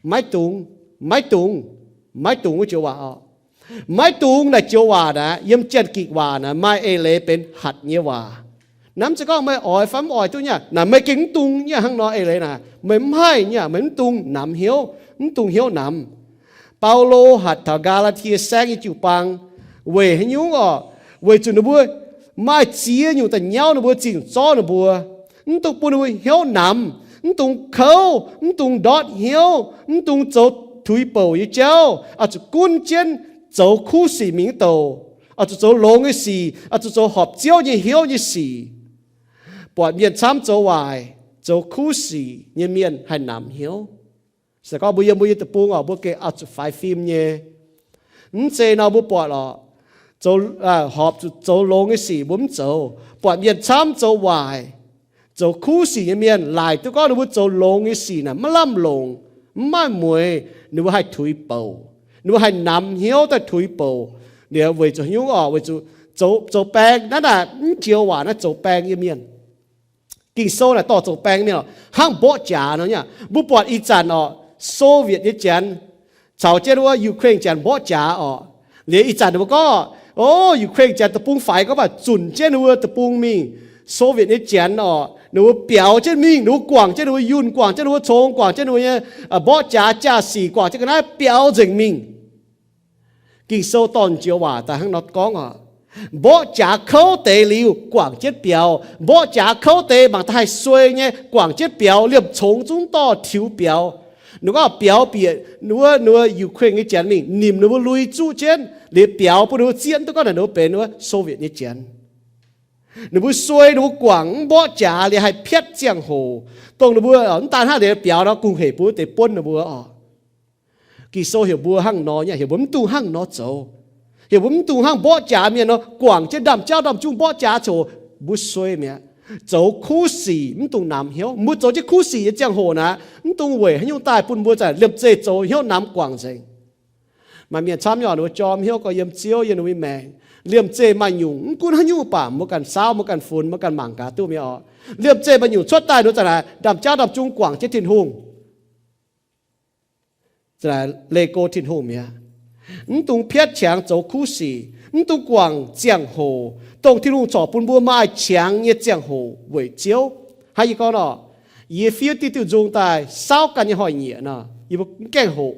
Maiv dungx, maiv dungx, maiv dungx wuov joux waac oc. Maiv dungx naaic joux waac naaic, yiem Janx-Gikc waac naaic maaih eix leiz benx hatc nyei waac. Naaiv mv zeiz gorngv meih oix fai mv oix duqv nyei, naaic meih gengh mv dungx nyei hnangv nor eix leiz naaic, meih mv haih nyei, meih mv dungx namx hnyouv, mv dungx hnyouv namx. Baulo hatc taux Gaa^laa^tie Saengv nyei jiu-baang, weic haaix nyungc oc? Weic zuqc ninh mbuo maaih ziex nyungc da'nyauv ninh mbuo zingh zorqv ninh mbuo. Mv dungx bun ninh mbuo hnyouv namx, mv dungx kouv, mv dungx ndortv hnyouv, mv dungx zoux tuix bouc nyei jauv, oix zuqc gunv jienv zoux kuv sic mingh wuov douc, oix zuqc zoux longx nyei sic, oix zuqc zoux horpc Ziouv nyei hnyouv nyei sic. Buatc mienh camv zoux waaic, zoux kuv sic nyei mienh haih namx hnyouv. Se gorngv mbuo yiem mbuo nyei deic-bung oc, mbuo gengh oix zuqc faix fim nyei. Mv zeiz nor mbuo buatc oc, zoux, horpc zuqc zoux longx nyei sic mbuo mv zoux. Buatc mienh camv zoux waaic, zoux kuv sic nyei mienh laaic duqv gorngv ninh mbuo zoux longx nyei sic naaic maiv lamh longc, mv maaih mueix, ninh mbuo haih tuix bouc, ninh mbuo haih namx hnyouv daaih tuix bouc. Liuz weic zuqc haaix nyungc oc? Weic zuqc zoux, zoux baeng naaiv naaic, mv joux waac naaiv zoux baeng nyei mienh. Ging-Sou naaic dorh zoux baeng mienh oc, hnangv mborqv jaax nor nyei. Mbuo buatc ih zanc oc, Soviet nyei janx caux jienv wuov Ukraine janx mborqv jaax oc. Liuz ih zanc ninh mbuo gorngv, o, Ukraine janx deic-bung faix gorngv baac zunc jienv ninh mbuo deic-bung mingh. Soviet nyei janx oc, ninh mbuo biaux jienv mingh, ninh mbuo guangc jienv ninh mbuo yunh, guangc jienv ninh mbuo cong, guangc jienv ninh mbuo nyei, mborqv jaax jaa-sic, guangc jienv ga'naaiv biaux nzengc mingh. Ging-Sou dorh joux waac daaih hnangv nor gorngv oc, mborqv jaax kouv deix liuz guangc jienv biaux. Mborqv jaax kouv deix mangc daaih haih suei nyei, guangc jienv biaux, liemh congx zungv dorh tiux biaux. Ninh gorngv biaux bieqc wuov, wuov Ukraine nyei janx mingh nimc ninh mbuo lui zuqv jienv, liuz biaux bun ninh mbuo zieqv duqv gorngv naaic ninh mbuo benx wuov Soviet nyei janx. Ninh mbuo suei, ninh mbuo guangc mv mborqv jaax liuz haih piatv ziangh hoc, dongh ninh mbuo mv daan hnangv liuz biaux nor kungx hec mbuo wuov deix buonv ninh mbuo oc. Ging-Sou heuc mbuo hnangv nor nyei, heuc mbuo mv dungx hnangv nor zoux. Heuc mbuo mv dungx hnangv mborqv jaax mienh nor, guangc jienv ndaamv-jauv ndaamv-jungv mborqv jaax coc mbuo suei mi'aqv. Zoux kuv sic mv dungx namx hnyouv. Mbuo zoux jienv kuv sic nyei ziangh hoc naaic, mv dungx weic haaix nyungc daaih bun mbuo zanc liemh zeih zoux hnyouv namx guangc nzengc. Maaih mienh camv nyei oc, ninh mbuo jorm hnyouv gorx yiem Ziouv, yiem ninh mbuo nyei maengc. Liemh zeih maaih nyungc, mv gunv haaix nyungc baac mbuo ganh saauv, mbuo ganh funx, mbuo ganh mangc gaax duqv mienh oc. Liemh zeih maaih nyungc cuotv daaih ninh mbuo za'naaic ndamc jauv ndamc zung guangc jienv Tin-Hungh. Leih go Tin-Hungh mi'aqv. Mv dungx piatv qangx zoux kuv sic, mv dungx guangc ziangh hoc, dongh Tin-Hungh corc bun mbuo maaih qangx nyei ziangh hoc weic Ziouv. Hnangv yie gorngv nor, yie fiev diuh diuh nzung daaih saauv ganh nyei hnoi-nyieqc nor, yie mbuo mv gaengh hoqc.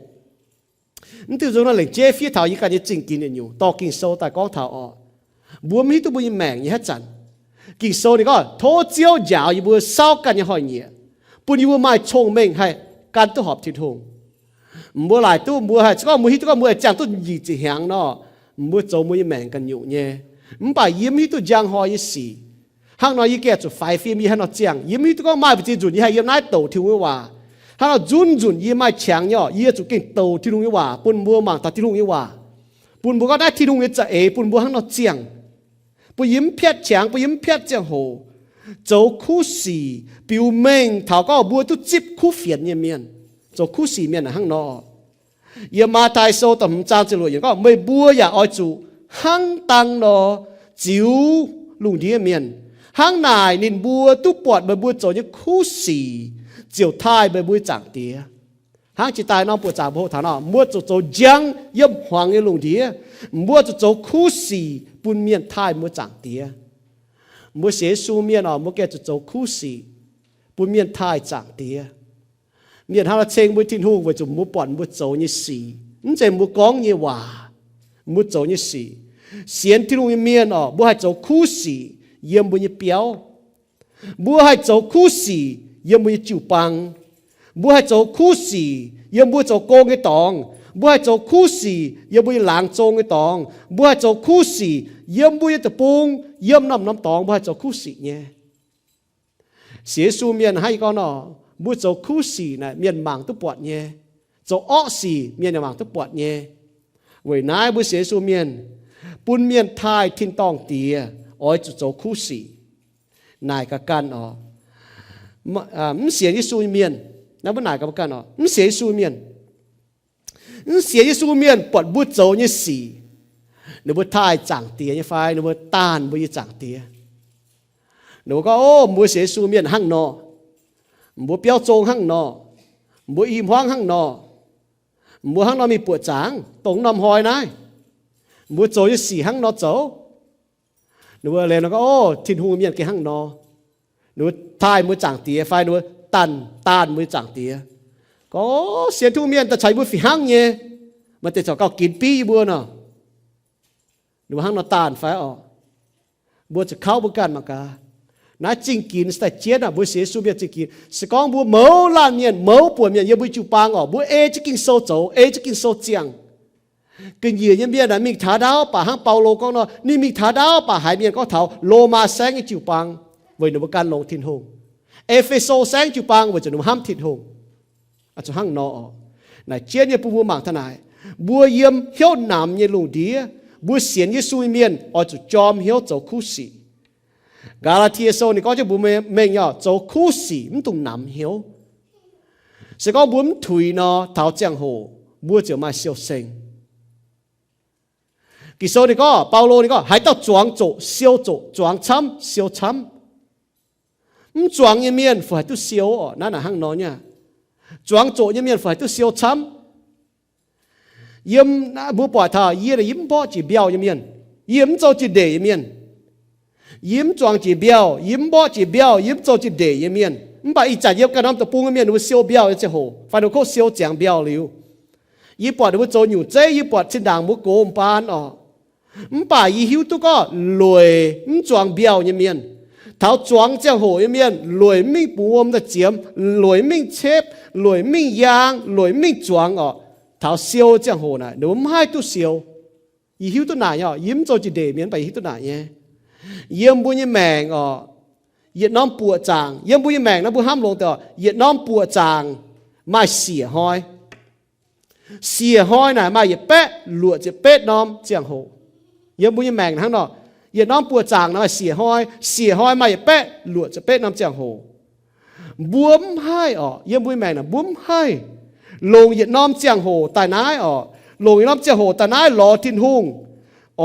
Mv diuh nzung nor lengc jeiv fiev taux yie ganh nyei zingh ginx yietc nyungc dorh Ging-Sou daaih gorngv taux oc. Mbuo mv hiuv duqv mbuo nyei maengc nyei haaix zanc. Ging-Sou ninh gorngv tov Ziouv njaaux yie mbuo saauv ganh nyei hnoi-nyieqc, bun yie mbuo maaih cong-mengh haih gan duqv horpc Tin-Hungh. Mbuo laaic duqv mbuo haih, se gorngv mbuo hiuv duqv gorngv mbuo haih ziangh duqv nyic ziepc hnyangx nor, mbuo zoux mbuo nyei maengc ganh nyungc nyei. Mv baac yie mv hiuv duqv njang hnoi nyei sic. Hnangv nor yie gengh zuqc faix fim yie haaix nor ziangh. Yie mv hiuv duqv gorngv maaih mbu'ziex nzunc yie haih yiem naaiv douc Tin-Hungh nyei waac. Hnangv nor zunv nzunc yie maaih qangx nyei oc, yie zuqc gengh douc Tin-Hungh nyei waac bun mbuo mangc taux Tin-Hungh nyei waac, bun mbuo gorngv naaiv Tin-Hungh nyei za'eix bun mbuo hnangv nor ziangh. Bun yie mv piatv qangx, bun yie mv piatv ziangh hoc, zoux kuv sic biux mengh taux gorngv mbuo duqv zipv kuv fienx nyei mienh. Zoux kuv sic mienh hnangv nor. Yiem Matv^tai Sou da'hmz zaang ziepc luoqc yiemc gorngv, meih mbuo yaac oix zuqc hnangv dangh nor ziux lungh ndiev mienh. Hnangv naaic ninh mbuo duqv buatc meih mbuo zoux nyei kuv sic ziouc taaih meih mbuo nyei Zaangc Diex. Hnangv jiex daaih norm buoqc zaangc mbuo hoqc taux nor, mbuo zuqc zoux njang yiem hmuangx nyei lungh ndiev. Mbuo zuqc zoux kuv sic bun mienh taaih mbuo Zaangc Diex. Mbuo sienx Yesu mienh oc, mbuo gengh zuqc zoux kuv sic bun mienh taaih Zaangc Diex. Mienh hnangv nor ceng mbuo Tin-Hungh weic zuqc mbuo buatc mbuo zoux nyei sic, mv zeiz mbuo gorngv nyei waac, mbuo zoux nyei sic. Sienx Tin-Hungh nyei mienh oc, mbuo haih zoux kuv sic yiem mbuo nyei biauv. Mbuo haih zoux kuv sic yiem mbuo nyei jiu-baang. Mbuo haih zoux kuv sic yiem mbuo zoux gong nyei dorngx. Mbuo haih zoux kuv sic yiem mbuo nyei laangz zong nyei dorngx. Mbuo haih zoux kuv sic yiem mbuo nyei deic-bung, yiem norm-norm dorngx mbuo haih zoux kuv sic nyei. Sienx Yesu mienh hnangv yie gorngv nor, mbuo zoux kuv sic naaic mienh mangc duqv buatc nyei. Zoux orqv sic mienh yaac mangc duqv buatc nyei. Weic naaiv mbuo sienx Yesu mienh, bun mienh taaih tin-dorngh Diex, oix zuqc zoux kuv sic. Naaic gaax ganh oc. Mv sienx Yesu nyei mienh, naaiv mbuo naaic gaax ganh oc, mv sienx Yesu mienh, mv sienx Yesu mienh buatc mbuo zoux nyei sic, ninh mbuo taaih Zaangc Diex nyei fai ninh mbuo daanh mbuo nyei Zaangc Diex? Ninh mbuo gorngv, o, mbuo sienx Yesu mienh hnangv nor, mbuo biauv zong hnangv nor, mbuo i hmuangv hnangv nor, mbuo hnangv nor mingh buoqc zaangc dongh norm hnoi naaiv, mbuo zoux nyei sic hnangv nor zoux. Ninh mbuo liuz nor gorngv, o, Tin-Hungh mienh gengh hnangv nor, ninh mbuo taaih mbuo Zaangc Diex fai ninh mbuo daanh, daanh mbuo Zaangc Diex. Gorngv, o, sienx Tin-Hungh mienh daaih caux mbuo fih hnangv nyei, maaih deix corc gauh ginx biv yie mbuo nor. Ninh mbuo hnangv nor daanh fai orqc? Mbuo zuqc kauv mbuo ganh mangc gaax. Naaiv zingh ginx se daaih jienv aqv. Mbuo sienx Yesu mienh zingh ginx. Se gorngv mbuo mouz laanh mienh, mouz buonc mienh yiem mbuo jiu-baang orqc, mbuo ei jienv Ging-Sou zoux, ei jienv Ging-Sou ziangh. Ga'nyiec nyei mienh aah, mingh taux ndaauv baac hnangv Baulo gorngv nor, ninh mingh taux ndaauv baac haiz mienh gorngv taux Lomaa saengv nyei jiu-baang weic ninh mbuo gan longx Tin-Hungh, E^fe^so saengv jiu-baang weic zuqc ninh mbuo hnamv Tin-Hungh. Zuqc hnangv nor orqc. Naaic jienv nyei bun mbuo mangc taux naaic, mbuo yiem hnyouv namx nyei lungh ndiev, mbuo sienx Yesu nyei mienh oix zuqc jorm hnyouv zoux kuv sic. Gaa^laa^tie Sou ninh gorngv jienv mbuo mengh nyei, zoux kuv sic mv dungx namx hnyouv. Se gorngv mbuo mv tuix nor, taux ziangh hoc mbuo ziouc maaih siou-seng. Ging-Sou ninh gorngv, Baulo ninh gorngv, haaix dauh zuangx zoqc siou zoqc, zuangx camv siou camv. Mv zuangx nyei mienh fih haaix duqv siou orqc? Naaiv naaic hnangv nor nyei. Zuangx zoqc nyei mienh fih haaix duqv siou camv? Yiem mbuo buatc taux yie, yie mv mborqv jiex mbiauh nyei mienh. Yie mv zoux jiex ndeic nyei mienh. Yie mv zuangx jiex mbiauh, yie mv mborqv jiex mbiauh, yie mv zoux jiex ndeic nyei mienh. Mv baac ih zanc yiem ganh norm deic-bung nyei mienh ninh mbuo siou mbiauh nyei ziangh hoc fai ninh mbuo kov siou ziangx mbiauh liuz, yie buatc ninh mbuo zoux nyungc zeiv, yie buatc zinh ndaangc mbuo gox mbaan orqc. Mv baac yie hiuv duqv gorngv lueic mv zuangx mbiauh nyei mienh, taux zuangx ziangh hoc nyei mienh, lueic mv mingh bungx wuom daaih ziemx, lueic mv mingh cepv, lueic mv mingh yaang, lueic mv mingh zuangx orqc. Taux siou ziangh hoc naaic ninh mbuo mv haih duqv siou. Yie hiuv duqv naaic nyei orqc. Yie mv zoux jiex ndeic mienh, mv baac yie hiuv duqv naaic nyei. Yiem mbuo nyei maengc orqc, yietc norm buoqc zaangc, yiem mbuo nyei maengc naaiv mbuo hnamv longx deix orqc, yietc norm buoqc zaangc maaih siec hnoi. Siec hnoi naaic maaih yietc baeqv luoqc ziepc betv norm ziangh hoc. Yiem mbuo nyei maengc hnangv nor, yietc norm buoqc zaangc naaic maaih siec hnoi, siec hnoi maaih yietc baeqv luoqc ziepc betv norm ziangh hoc. Mbuo mv haih orqc, yiem mbuo nyei maengc naaic mbuo mv haih longc yietc norm ziangh hoc daaih naaiv orqc, longc yietc norm ziangh hoc daaih naaiv lorz Tin-Hungh,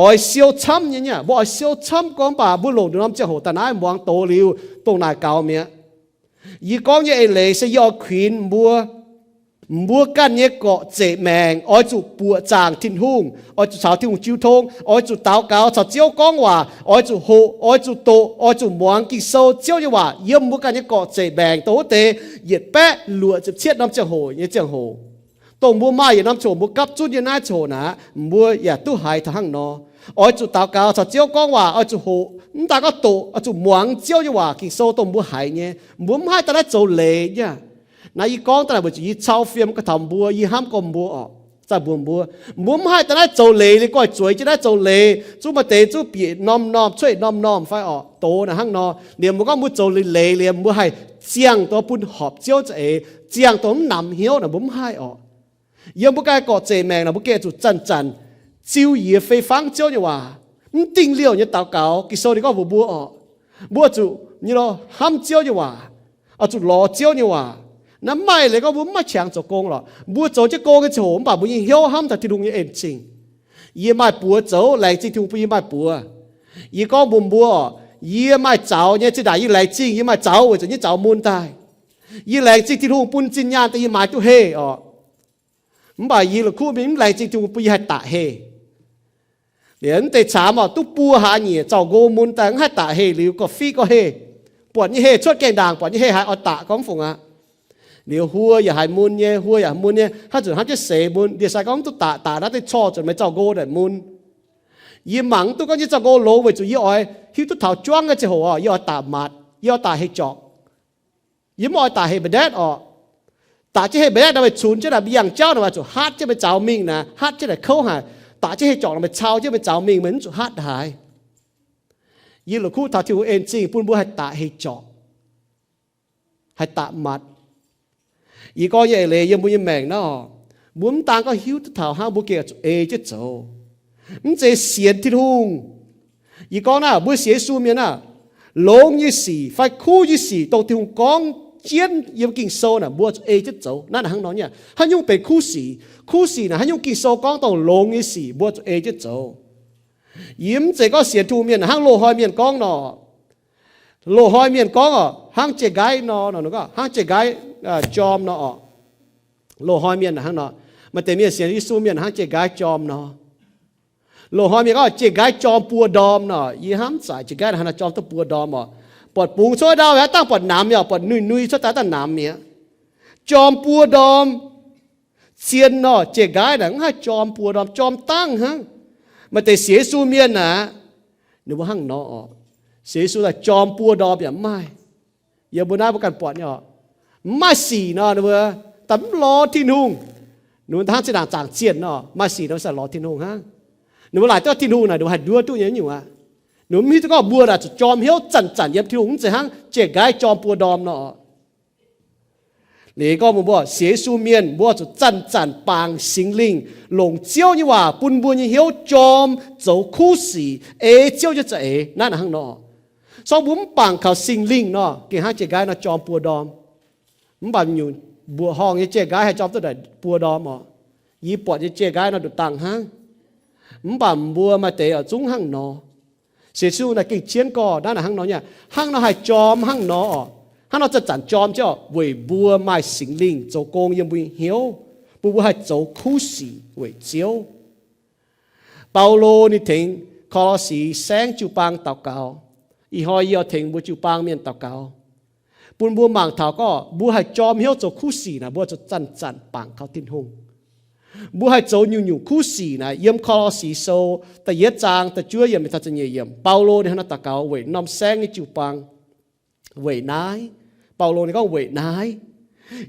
oix siou camv nyei. Mbuo oix siou camv gorngv mv baac mbuo longc yietc norm ziangh hoc daaih naaiv muangx doz liuz, dongh naaic gaux mi'aqv. Yie gorngv nyei eix leiz se yie oix kuinx mbuo, mbuo ganh nyei gorqv-zeic maengc oix zuqc buoqc zaangc Tin-Hungh, oix zuqc caux Tin-Hungh jiu tong, oix zuqc daux gaux caux Ziouv gorngv waac, oix zuqc hoqc, oix zuqc doqc, oix zuqc muangx Ging-Sou, Ziouv nyei waac yiem mbuo ganh nyei gorqv-zeic maengc dongh wuov deix yietc baeqv luoqc ziepc cietv norm ziangh hoc nyei ziangh hoc. Dongh mbuo maaih yietc norm ziangh hoc mbuo gapv zunv nyei naaiv ziangh hoc naaic, mbuo yaac duqv haiz taux hnangv nor. Oix zuqc daux gaux caux Ziouv gorngv waac, oix zuqc hoqc, mv daaih gorngv doqc, oix zuqc muangx Ziouv nyei waac, Ging-Sou dongh mbuo haiz nyei. Mbuo mv haih daaih naaiv zoux leiz nyei. Naaiv yie gorngv daaih naaic weic zuqc yie cau fiem gauh taux mbuo, yie hnamv gorngv mbuo orqc, zaih mbuox mbuo, mbuo mv haih daaih naaiv zoux leiz liuz goiv zueiz jienv naaiv zoux leiz, zungv maaih deix zungv bieqc norm normh cuotv norm normh fai orqc, doz naaic hnangv nor. Liemh mbuo gorngv mbuo zoux leiz liemh mbuo haih ziangh dongh bun horpc Ziouv za'eix, ziangh dongh mv namx hnyouv naaic mbuo mv haih orqc. Yiem mbuo ganh gorqv-zeic maengc naaic mbuo gengh zuqc zanc-zanc ziu yie fei fangv Ziouv nyei waac, mv dingh liouh nyei daux gaux. Ging-Sou ninh gorngv mbuox mbuo orqc, mbuo zuqc nyei lo hnamv Ziouv nyei waac, oix zuqc lorz Ziouv nyei waac. Naaiv maaih leiz gorngv mbuo mv maaih qangx zoux gong lorqc. Mbuo zoux jienv gong nyei ziangh hoc mv baac mbuo nyei hnyouv hnamv taux Tin-Hungh nyei en-zingh. Yie maaih buoz zoux, laengz zingh Tin-Hungh bun yie maaih buoz. Yie gorngv mbuox mbuo orqc, yie maaih zaux nyei, zinh ndaangc yie laengz zingh yie maaih zaux weic zuqc nyei zaux mun daaih. Yie laengz zingh Tin-Hungh bun zinh nyaanh daaih yie maaiz duqv heh orqc. Mv baac yie la'kuqv mingh mv laengz zingh Tin-Hungh bun yie haih daqc heh. Liuz mv deix caamx orqc, duqv buo hlaax nyieqc zaux nqo mun daaih mv haih daqc heh liuz, gorqv-fiqv gorqv heh, buatc nyei heh cuotv gaengh ndaangc, buatc nyei heh haiz oix daqc gorngv fungc aqv. Liuz huo yaac haiz mun nyei, huo yaac mun nyei, haaix zanc hnamv jienv seix mun, ndie-sai gorngv mv duqv daqc, daqc naaiv deix corc zuqc meih zaux nqo naaic mun. Yie mangc mv duqv gorngv nyei zaux nqo longx weic zuqc yie oix hiuv duqv taux juangv nyei ziangh hoc orqc, yie oix daqc matc, yie oix daqc heh jorqc. Yie mv oix daqc heh mba'ndaetv orqc. Daqc jienv heh mba'ndaetv naaic meih cunx jienv naaic mbiangh jauv naaic oix zuqc hatv jienv meih zaux mingh naaic, hatv jienv naaic kouv haic. Daqc jienv heh jorqc naaic meih cau jienv meih zaux mingh, meih mv zuqc hatv haaix. Yie la'kuqv taux Tin-Hungh en-zingh bun mbuo haih daqc heh jorqc, haih daqc matc. Yie gorngv nyei eix leiz yiem mbuo nyei maengc naaiv orqc, mbuo mv daan gorngv hiuv duqv taux hnangv, mbuo gengh zuqc ei jienv zoux. Mv zeiz sienx Tin-Hungh. Yie gorngv naaiv, mbuo sienx Yesu mienh naaiv, longx nyei sic fai kuv nyei sic dongh Tin-Hungh gorngv jienv yiem Ging-Sou naaic, mbuo zuqc ei jienv zoux. Naaiv hnangv nor nyei, haaix nyungc benx kuv sic, kuv sic naaic haaix nyungc Ging-Sou gorngv dongh longx nyei sic mbuo zuqc ei jienv zoux. Yie mv zeiz gorngv sienx Tin-Hungh mienh hnangv loz-hnoi mienh gorngv nor. Loz-hnoi mienh gorngv orqc, hnangv jiex nqaiv nor, hnangv jiex nqaiv jorm nor orqc. Loz-hnoi mienh hnangv nor. Maaih deix mienh sienx Yesu mienh hnangv jiex nqaiv jorm nor. Loz-hnoi mienh gorngv jiex nqaiv jorm buo ndorm nor. Yie hnamv zaqc jiex nqaiv hnangv nor jorm duqv buo ndorm orqc. Buatc bungx cuotv ndau aqv, dangh buatc namx mi'aqv, buatc nuih-nuih cuotv daaih dangh namx mi'aqv. Jorm buo ndorm. Cien nor, jiex nqaiv naaic mv haih jorm buo ndorm, jorm dangh hnangv. Maaih deix sienx Yesu mienh aqv, ninh mbuo hnangv nor orqc. Sienx Yesu daaih jorm buo ndorm yaac mv maaih. Yiem mbuo naaiv mbuo ganh buatc nyei orqc, mv maaih sic nor ninh mbuo daaih mv lorz Tin-Hungh. Ninh mbuo hnangv zinh ndaangc zaangc zienh nor, maaih sic nor sai lorz Tin-Hungh hnangv. Ninh mbuo laaic duqv Tin-Hungh naaic ninh mbuo haih nduov duqv nyei nyungc aqv. Ninh mbuo mv hiuv duqv gorngv mbuo naaic zuqc jorm hnyouv zanc-zanc yiem Tin-Hungh, mv zeiz hnangv jiex nqaiv jorm buo ndorm nor orqc. Liuz gorngv mbuo, mbuo sienx Yesu mienh mbuo zuqc zanc-zanc bangc Singx Lingh longc Ziouv nyei waac bun mbuo nyei hnyouv jorm zoux kuv sic ei Ziouv nyei za'eix. Naaiv hnangv nor, sorng mbuo mv bangc kaux Singx Lingh nor, gengh hnangv jiex nqaiv nor jorm buo ndorm. Mv baac nyungc mbuoqc horngh nyei jiex nqaiv haih jorm duqv naaic buo ndorm orqc. Yie buatc nyei jiex nqaiv nor nduqc dangh hnangv. Mv baac mbuo maaih deix oix zungv hnangv nor. Sienx Yesu naaic gengh jienv gorx naaiv naaic hnangv nor nyei, hnangv nor haih jorm hnangv nor orqc. Hnangv nor zanc-zanc jorm jienv orqc, weic mbuo maaih Singx Lingh zoux gong yiem mbuo nyei hnyouv, bun mbuo haih zoux kuv sic weic Ziouv. Baulo ninh tengx Ko^lo^si saengv jiu-baang daux gaux. Ih hnoi yie oix tengx mbuo jiu-baang mienh daux gaux, bun mbuo mangc taux gorngv mbuo haih jorm hnyouv zoux kuv sic naaic, mbuo zuqc zanc-zanc bangc kaux Tin-Hungh. Mbuo haih zoux nyungc-nyungc kuv sic naaic. Yiem Ko^lo^si Sou da'yietv zaang da'juov yiemc taux da'nyeic yiemc, Baulo ninh hnangv nor daux gaux weic norm saengv nyei jiu-baang. Weic naaiv, Baulo ninh gorngv, weic naaiv,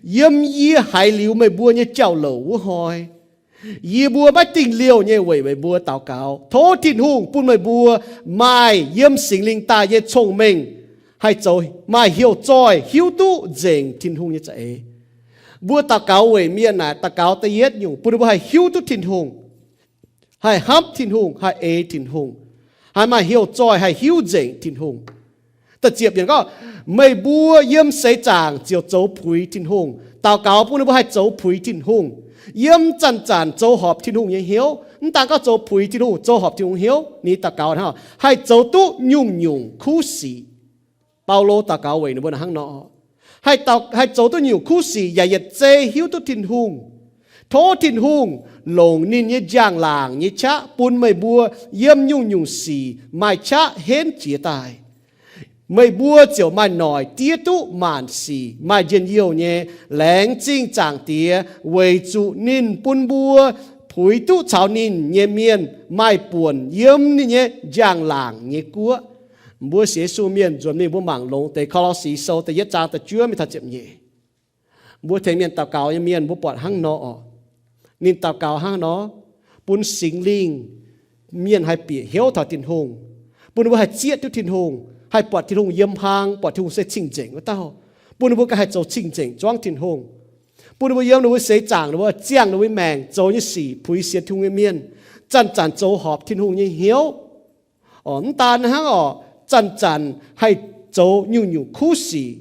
yiem yie haiz liuz meih mbuo nyei jauv-louc wuov hnoi, yie mbuo maiv dingh liouh nyei weic meih mbuo daux gaux, tov Tin-Hungh bun meih mbuo maaih yiem Singx Lingh daaih nyei cong-mengh, haih zoux maaih heuc zoih hiuv duqv nzengc Tin-Hungh nyei za'eix. Mbuo daux gaux weic mienh naaic, daux gaux da'yietv nyungc bun ninh mbuo haih hiuv duqv Tin-Hungh, haih hnamv Tin-Hungh, haih ei Tin-Hungh, haih maaih heuc zoih, haih hiuv nzengc Tin-Hungh. Da'ziepc yiemc gorngv, meih mbuo yiem seix zaangc ziouc zoux puix Tin-Hungh. Daux gaux bun ninh mbuo haih zoux puix Tin-Hungh. Yiem zanc-zanc zoux horpc Tin-Hungh nyei hnyouv, mv daan gorngv zoux puix Tin-Hungh, zoux horpc Tin-Hungh hnyouv, ninh daux gaux hnangv, haih zoux duqv nyungc-nyungc kuv sic. Baulo daux gaux weic ninh mbuo hnangv nor, haih zoux duqv nyungc kuv sic yaac yietc zei hiuv duqv Tin-Hungh. Tov Tin-Hungh longc ninh nyei njang-laangc nyei qaqv bun meih mbuo yiem nyungc-nyungc sic maaih qaqv henv jiez daaih. Meih mbuo ziouc maaih noic diev duqv maanc sic, maaih njien-youh nyei. Laengz zingh Zaangc Diex weic zuqc ninh bun mbuo puix duqv caux ninh nyei mienh maaih buonc yiem ninh nyei njang-laangc nyei guoqv. Mbuo sienx Yesu mienh nzuonx mingh mbuo mangc longx deix Ko^lo^si Sou da'yietv zaang da'juov mingh taux ziepc nyeic. Mbuo tengx mienh daux gaux nyei mienh mbuo buatc hnangv nor oc. Ninh daux gaux hnangv nor, bun Singx Lingh mienh haih bieqc hnyouv taux Tin-Hungh, bun ninh mbuo haih zieqv duqv Tin-Hungh, haih buatc Tin-Hungh yiem hlang, buatc Tin-Hungh se cing-nzengc wuov dauh, bun ninh mbuo ganh haih zoux cing-nzengc zuangv Tin-Hungh, bun ninh mbuo yiem ninh mbuo seix zaangc, ninh mbuo ziangh ninh mbuo maengc zoux nyei sic puix sienx Tin-Hungh nyei mienh, zanc-zanc zoux horpc Tin-Hungh nyei hnyouv. Mv daan hnangv oc, zanc-zanc haih zoux nyungc-nyungc kuv sic,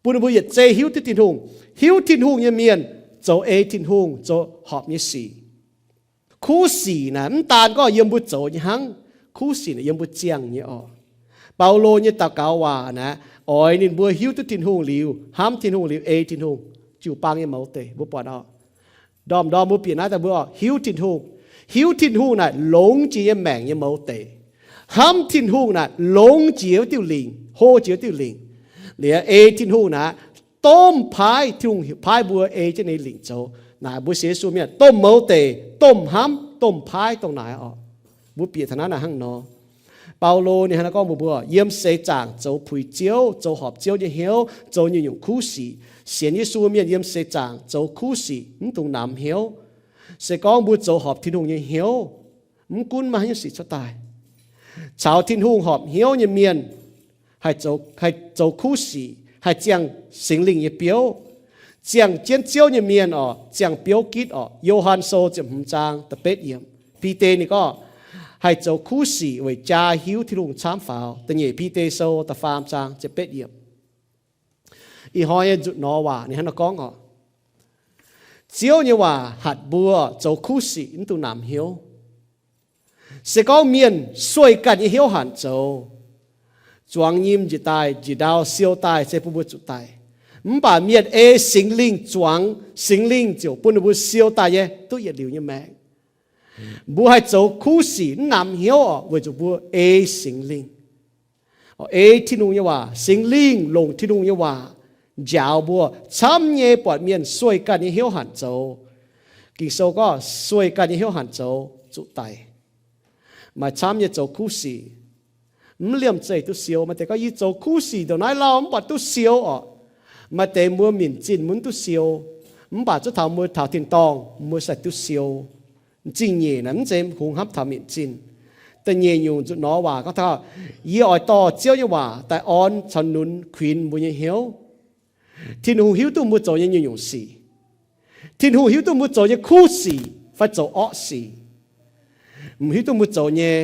bun ninh mbuo yietc zei hiuv duqv Tin-Hungh. Hiuv Tin-Hungh nyei mienh zoux ei Tin-Hungh, zoux horpc nyei sic. Kuv sic naaic mv daan gorngv yiem mbuo zoux nyei hnangv, kuv sic naaic yiem mbuo ziangh nyei oc. Baulo nyei daux gaux waac naaic oix ninh mbuo hiuv duqv Tin-Hungh liuz, hnamv Tin-Hungh liuz, ei Tin-Hungh, jiu-baang nyei mouz deic. Mbuo buatc oc, ndorm-ndorm mbuo bieqc naaiv daaih mbuo hiuv Tin-Hungh. Hiuv Tin-Hungh naaic longx jiex nyei maengc nyei mouz deic. Hnamv Tin-Hungh naaic longx jiex wuov diuh lingc, hlo jiex wuov diuh lingc. Liuz ei Tin-Hungh naaic, domh paaiv, Tin-Hungh paaiv mbuo ei jienv ninh lingc zoux. Naaic mbuo sienx Yesu mienh domh mouz deic, domh hnamv, domh paaiv dongh naaic oc. Mbuo bieqc taux naaiv naaic hnangv nor. Baulo ninh hnangv naaiv gorngv mbuox mbuo, yiem seix zaangc zoux puix Ziouv, zoux horpc Ziouv nyei hnyouv, zoux nyungc-nyungc kuv sic. Sienx Yesu mienh yiem seix zaangc zoux kuv sic mv dungx namx hnyouv. Se gorngv mbuo zoux horpc Tin-Hungh nyei hnyouv, mv gunv maaih haaix nyungc sic cuotv daaih, caux Tin-Hungh horpc hnyouv nyei mienh haih zoux kuv sic, haih ziangh Singx Lingh nyei biouv. Ziangh jienv Ziouv nyei mienh oc, ziangh biouv gitv oc. Yo^han Sou ziepc hmz zaang da'betv yiemc, Bide ninh gorngv, haih zoux kuv sic weic jaa hiuv Tin-Hungh camv faaux. Da'nyeic Bide Sou da'faam zaang ziepc betv yiemc. Ih hnoi nyei nzuqc nor waac ninh hnangv nor gorngv oc, Ziouv nyei waac hatc mbuo zoux kuv sic mv dungx namx hnyouv. Se gorngv mienh sueih ganh nyei hnyouv hanc zoux, zuangx nyim njiec daaih, njiec ndau siou daaih se bun mbuo zuqc daic. Mv baac mienh ei Singx Lingh zuangx, Singx Lingh ziouc bun ninh mbuo siou daaih nyei duqv yietc liuz nyei maengc. Mbuo haih zoux kuv sic mv namx hnyouv oc, weic zuqc mbuo ei Singx Lingh. Ei Tin-Hungh nyei waac, Singx Lingh longc Tin-Hungh nyei waac njaaux mbuo, camv nyei buatc mienh sueih ganh nyei hnyouv hanc zoux. Ging-Sou gorngv sueih ganh nyei hnyouv hanc zoux zuqc daic. Maaih camv nyei zoux kuv sic mv liemh zeih duqv siou. Maaih deix gorngv, yie zoux kuv sic ndongc naaiv lauh mv buatc duqv siou oc. Maaih deix mbuo minc zinh mbuo mv duqv siou, mv baac zuov taux mbuo taux tin-dorngh mbuo sai duqv siou. M'zing nyeic naaic mv zeiz kungx hnamv taux minc zinh. Da'nyeic nyungc nzuqc nor waac gorngv taux, yie oix dorh Ziouv nyei waac daaih orn caux nunz kuinx mbuo nyei hnyouv. Tin-Hungh hiuv duqv mbuo zoux nyei nyungc-nyungc sic. Tin-Hungh hiuv duqv mbuo zoux nyei kuv sic fai zoux orqv sic. M'hiuv duqv mbuo zoux nyei.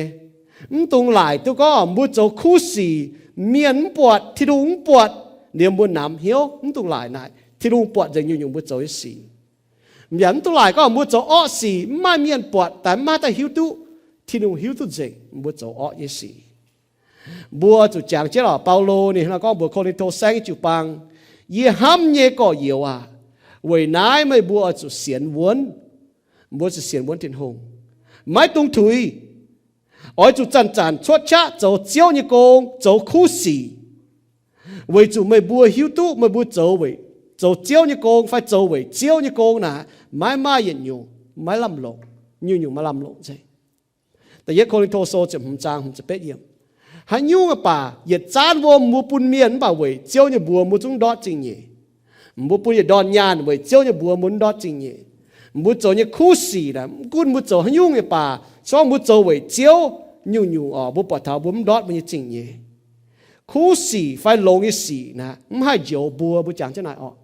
Mv dungx laaic duqv gorngv mbuo zoux kuv sic, mienh mv buatc, Tin-Hungh mv buatc, liemh mbuo namx hnyouv. Mv dungx laaic naaic, Tin-Hungh buatc nzengc nyungc-nyungc mbuo zoux nyei sic. Mv baac mv dungx laaic gorngv mbuo zoux orqv sic mv maaih mienh buatc daaih mv maaih daaih hiuv duqv. Tin-Hungh hiuv duqv nzengc mbuo zoux orqv nyei sic. Mbuo zuqc jangx jienv oc, Baulo ninh hnangv nor gorngv mbuox Ko^lin^to Saengv jiu-baang, yie hnamv nyei gorx-youz aac, weic naaiv meih mbuo oix zuqc sienx wuonv. Mbuo zuqc sienx wuonv Tin-Hungh, maiv dungx tuix. Oix zuqc zanc-zanc cuotv qaqv zoux Ziouv nyei gong, zoux kuv sic, weic zuqc meih mbuo hiuv duqv meih mbuo zoux weic, zoux Ziouv nyei gong fai zoux weic Ziouv nyei gong naaic, maiv maaih yietc nyungc maiv lamh longc. Nyungc-nyungc maaih lamh longc nzengc. Da'yietv Ko^lin^to Sou ziepc hmz zaang hmz ziepc betv yiemc. Haaix nyungc baac yietc zaanv wuom mbuo bun mienh mv baac weic Ziouv nyei mbuox mbuo zungv ndortv zingh nyeic. Mbuo bun yietc ndorn nyaanh weic Ziouv nyei mbuox mbuo ndortv zingh nyeic. Mbuo zoux nyei kuv sic naaic, mv gunv mbuo zoux haaix nyungc nyei baac, se gorngv mbuo zoux weic Ziouv, nyungc-nyungc oc, mbuo buatc taux mbuo mv ndortv mbuo nyei zingh nyeic. Kuv sic fai longx nyei sic naaic mv haih njoux mbuo. Mbuo jangx jienv naaic oc,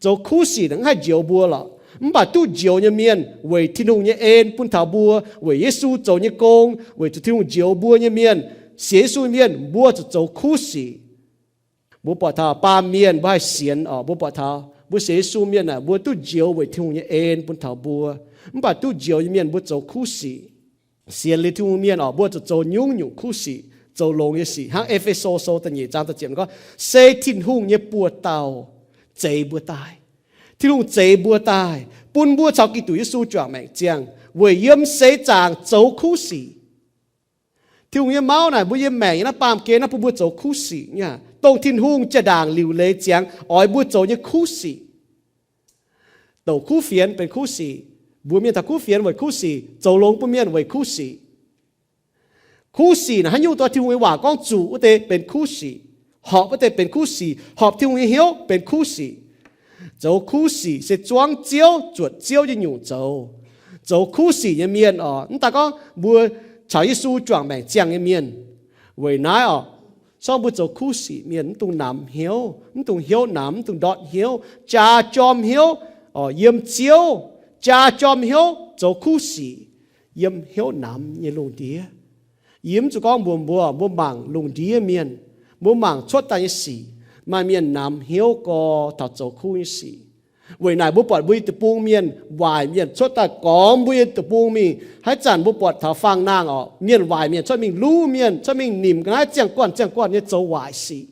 zoux kuv sic naaic mv haih njoux mbuo lorqc. Mv baac duqv njoux nyei mienh weic Tin-Hungh nyei en bun taux mbuo, weic Yesu zoux nyei gong, weic zuqc Tin-Hungh njoux mbuo nyei mienh, sienx Yesu nyei mienh, mbuo zuqc zoux kuv sic. Mbuo buatc taux baamh mienh mbuo haih sienx oc, mbuo buatc taux Mbuo sienx Yesu mienh aah, mbuo duqv njoux weic Tin-Hungh nyei en bun taux mbuo. Mv baac duqv njoux nyei mienh mbuo zoux kuv sic. Sienx liuz Tin-Hungh mienh oc, mbuo zuqc zoux nyungc-nyungc kuv sic, zoux longx nyei sic. Hnangv E^fe^so Sou da'nyeic zaang da'ziepc gorngv, se Tin-Hungh nyei buoz-dauh zeix mbuo daaih. Tin-Hungh zeix mbuo daaih, bun mbuo caux Giduc Yesu juangc maengc ziangh, weic yiem seix zaangc zoux kuv sic. Tin-Hungh nyei mauv naaic mbuo yiem maengc nyei naaiv baamh gen naaiv bun mbuo zoux kuv sic nyei, dongh Tin-Hungh jaa-ndaangc liuc leiz ziangx oix mbuo zoux nyei kuv sic. Douc kuv fienx benx kuv sic. Mbuox mienh taux kuv fienx weic kuv sic, zoux longx bun mienh weic kuv sic. Kuv sic naaic haaix nyungc, dongh Tin-Hungh nyei waac gorngv zuqc wuov deix benx kuv sic, horpc wuov deix benx kuv sic, horpc Tin-Hungh nyei hnyouv benx kuv sic. Zoux kuv sic se zuangv Ziouv, zuotc Ziouv nyei nyungc zoux. Zoux kuv sic nyei mienh oc, mv daaih gorngv mbuo caux Yesu juangc maengc ziangh nyei mienh. Weic naaiv oc, sorng mbuo zoux kuv sic mienh mv dungx namx hnyouv, mv dungx hnyouv namx, mv dungx ndortv hnyouv, jaa jorm hnyouv, yiem Ziouv, jaa jorm hnyouv zoux kuv sic yiem hnyouv namx nyei lungh ndiev. Yie mv zuqc gorngv mbuox mbuo, mbuo mangc lungh ndiev mienh, mbuo mangc cuotv daaih nyei sic, maaih mienh namx hnyouv gorx taux zoux kuv nyei sic. Weic naaic mbuo buatc mbuo nyei deic-bung mienh, waaic mienh cuotv daaih gormx mbuo nyei deic-bung mingh. Haaix zanc mbuo buatc taux fangx-nangh oc, mienh waaic mienh cuotv mingh luv mienh, cuotv mingh nimc ga'naaiv ziangh guanh ziangh guanh nyei zoux waaic sic.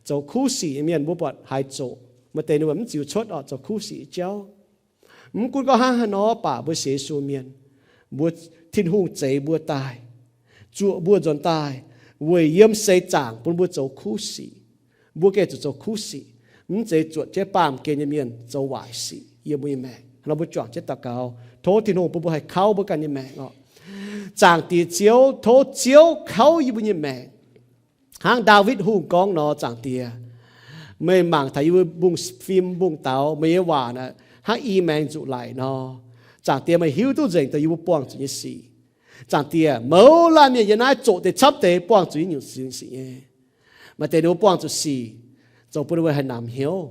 Zoux kuv sic nyei mienh mbuo buatc haaix zoqc, maaih deix ninh mbuo mv ziux cuotv oc, zoux kuv sic nyei jauv. Mv gunv gorngv hnangv haaix nor baac mbuo sienx Yesu mienh, mbuo, Tin-Hungh zeix mbuo daaih, zuoqc mbuo nzuonx daaih, weic yiem seix zaangc bun mbuo zoux kuv sic. Mbuo gengh zuqc zoux kuv sic, mv zeiz zuotc jienv baamh gen nyei mienh zoux waaic sic yiem mbuo nyei maengc. Hnangv nor mbuo juangc jienv daux gaux, tov Tin-Hungh bun mbuo haih kauv mbuo ganh nyei maengc oc. Zaangc Diex Ziouv, tov Ziouv kauv yie mbuo nyei maengc. Hnangv Ndaawitv Hungh gorngv nor, Zaangc Diex, meih mangc taux yie mbuo mbungv fim mbungv daux, meih nyei waac naaic hnangv i maengx nzuqc laic nor. Zaangc Diex, meih hiuv duqv nzengc dongh yie mbuo buangh zuqc nyei sic. Zaangc Diex, mouz laanh mienh yiem naaiv zoqc deix camv deix buangh zuqc nyei nyungc sic nyei. Maaih deix ninh mbuo buangh zuqc sic, zoux bun ninh mbuo haih namx hnyouv.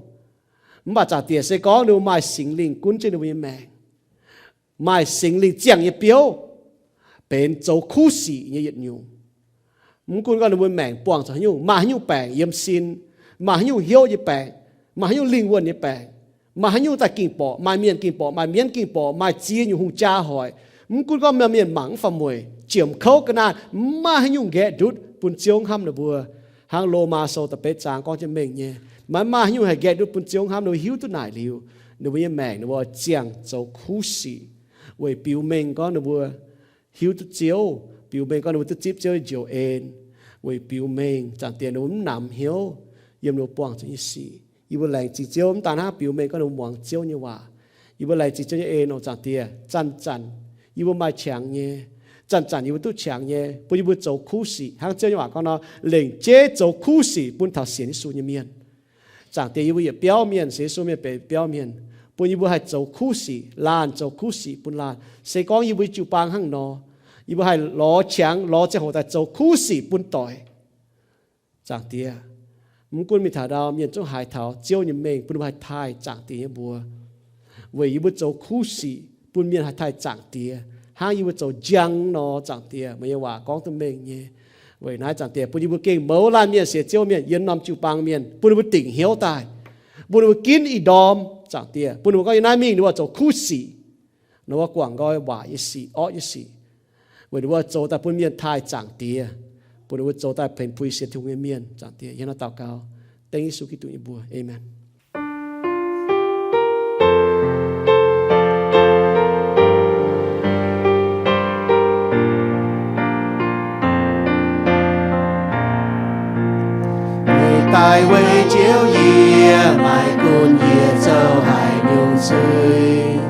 Mv baac Zaangc Diex, se gorngv ninh mbuo maaih Singx Lingh gunv jienv ninh mbuo nyei maengc, maaih Singx Lingh ziangh nyei biouv, benx zoux kuv sic nyei yietc nyungc. Mv gunv gorngv ninh mbuo maengc buangh zuqc haaix nyungc, maaih haaix nyungc baengc yiem sin, maaih haaix nyungc hnyouv nyei baengc, maaih haaix nyungc lingh wuonh nyei baengc, maaih haaix nyungc daaih ging borqc, maaih mienh ging borqc, maaih mienv ging borqc, maaih ziex nyungc hungh jaa hoic, mv gunv gorngv maaih mienh mangc mv fam mueic, jiemc kouv ga'naaiv, mv maaih haaix nyungc nqaeqv ndutv bun Ziouv hnamv ninh mbuo. Hnangv Lomaa Sou da'betv zaang gorngv jienv mengh nyei, maiv maaih haaix nyungc haih nqaeqv ndutv bun Ziouv hnamv. Ninh mbuo hiuv duqv naaic liuz, ninh mbuo nyei maengc ninh mbuo ziangh zoux kuv sic weic biux mengh gorngv ninh mbuo hiuv duqv Ziouv, biux mengh gorngv ninh mbuo duqv zipv Ziouv nyei njoux en, weic biux mengh Zaangc Diex ninh mbuo mv namx hnyouv yiem ninh mbuo buangh zuqc nyei sic. Yie mbuo laengz zingh Ziouv mv daan hnangv biux mengh gorngv ninh mbuo muangx Ziouv nyei waac. Yie mbuo laengz zingh Ziouv nyei en oc Zaangc Diex. Zanc-zanc yie mbuo maaih qangx nyei, zanc-zanc yie mbuo duqv qangx nyei, bun yie mbuo zoux kuv sic hnangv Ziouv nyei waac gorngv nor, lengc jeiv zoux kuv sic bun taux sienx Yesu nyei mienh. Zaangc Diex, yie mbuo yietc biauv mienh, sienx Yesu mienh benx biauv mienh, bun yie mbuo haih zoux kuv sic, laanh zoux kuv sic bun laanh. Se gorngv yie mbuo jiu-baang hnangv nor, yie mbuo haih lorz qangx, lorz ziangh hoc daaih zoux kuv sic bun doic. Zaangc Diex, mv gunv mingh taux ndau mienh zungv haiz taux Ziouv nyei mengh, bun mbuo haih taaih Zaangc Diex nyei mbuox. Weic yie mbuo zoux kuv sic bun mienh haih taaih Zaangc Diex hnangv yie mbuo zoux njang nor, Zaangc Diex, meih nyei waac gorngv duqv mengh nyei. Weic naaiv Zaangc Diex, bun yie mbuo gengh mouz laanh mienh, sienx Ziouv mienh, yiem norm jiu-baang mienh, bun ninh mbuo dingc hnyouv daaih, bun ninh mbuo ginv ih ndorm, Zaangc Diex, bun ninh mbuo gorngv yiem naaiv mingh ninh mbuo zoux kuv sic, ninh mbuo guangc nqoi waac nyei sic, orqv nyei sic, weic ninh mbuo zoux daaih bun mienh taaih Zaangc Diex, bun ninh mbuo zoux daaih benx puix sienx Tin-Hungh nyei mienh. Zaangc Diex, yie hnangv naaiv daux gaux dengv Yesu Giduc nyei mbuox. Aamen. Meih daaih weic Ziouv yie, maiv gunv yie zoux haaix nyungc zuiz.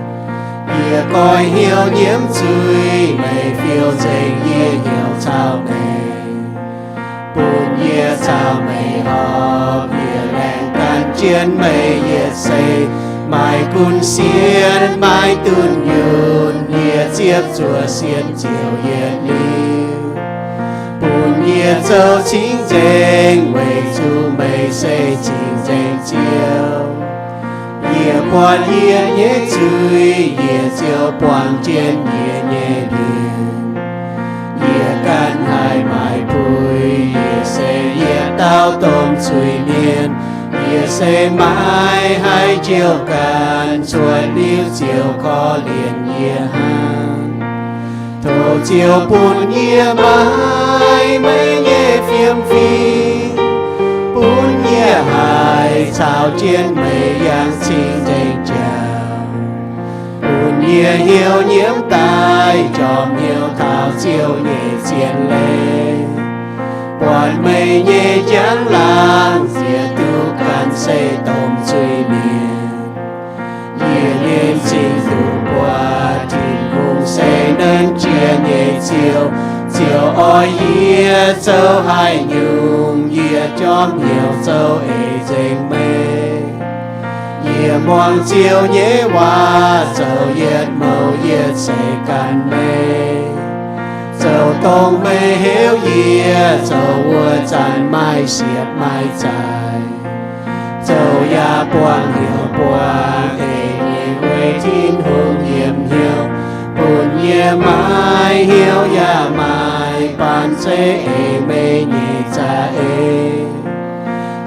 Yie goiv hnyouv nyiemv zuiz, meih fiou nzengc yie hnyouv caux meih. Bun yie caux meih horpc, yie laengz gan jienv meih yietc seix. Maiv gunv sienx maiv dunh yunh, yie ziepc zuoqv sienx Ziouv yietc liuz. Bun yie zoux cing-nzengc, weic zuqc meih se cing-nzengc Ziouv. Yie buatc yie nyei zuiz, yie ziouc buangh jienv yie nyei liuz. Yie ganh haih maaiz puix, yie se yietc dauh domh zuiz-mienh. Yie se maiv haih jouh ganh, cuotv liuz ziouc korv-lienh yie hnangv. Tov Ziouv bun yie maiv meih nyei fiem fim, bun yie haih caux jienv meih yangh cing-nzengc jauv. Bun yie hnyouv nyiemv daaih jorm hnyouv taux Ziouv nyei zien leiz, buatc meih nyei njang-laangc ziex duqv ganh se domh zuiz-mienh. Yie nyei m'zing duqv buatc Tin-Hungh se nenv jiex nyei Ziouv, ziouc oix yie zoux haaix nyungc yie jorm hnyouv zoux eix nzengc meih. Yie muangx Ziouv nyei waac zoux yietc mouc yietc seix ganh meih. Zoux dongh meih heuc yie zoux wuov zanc maaih siepv maaih zaaix. Zoux yaac buangh hnyouv buangh eix nyei weic Tin-Hungh yiem hnyouv, bun yie maiv hnyouv yaac maaih baan zeiv eix meih nyei za'eix.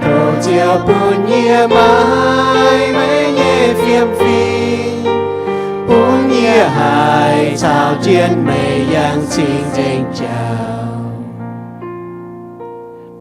Tov Ziouv bun yie maiv meih nyei fiem fim, bun yie haih caux jienv meih yangh cing-nzengc jauv.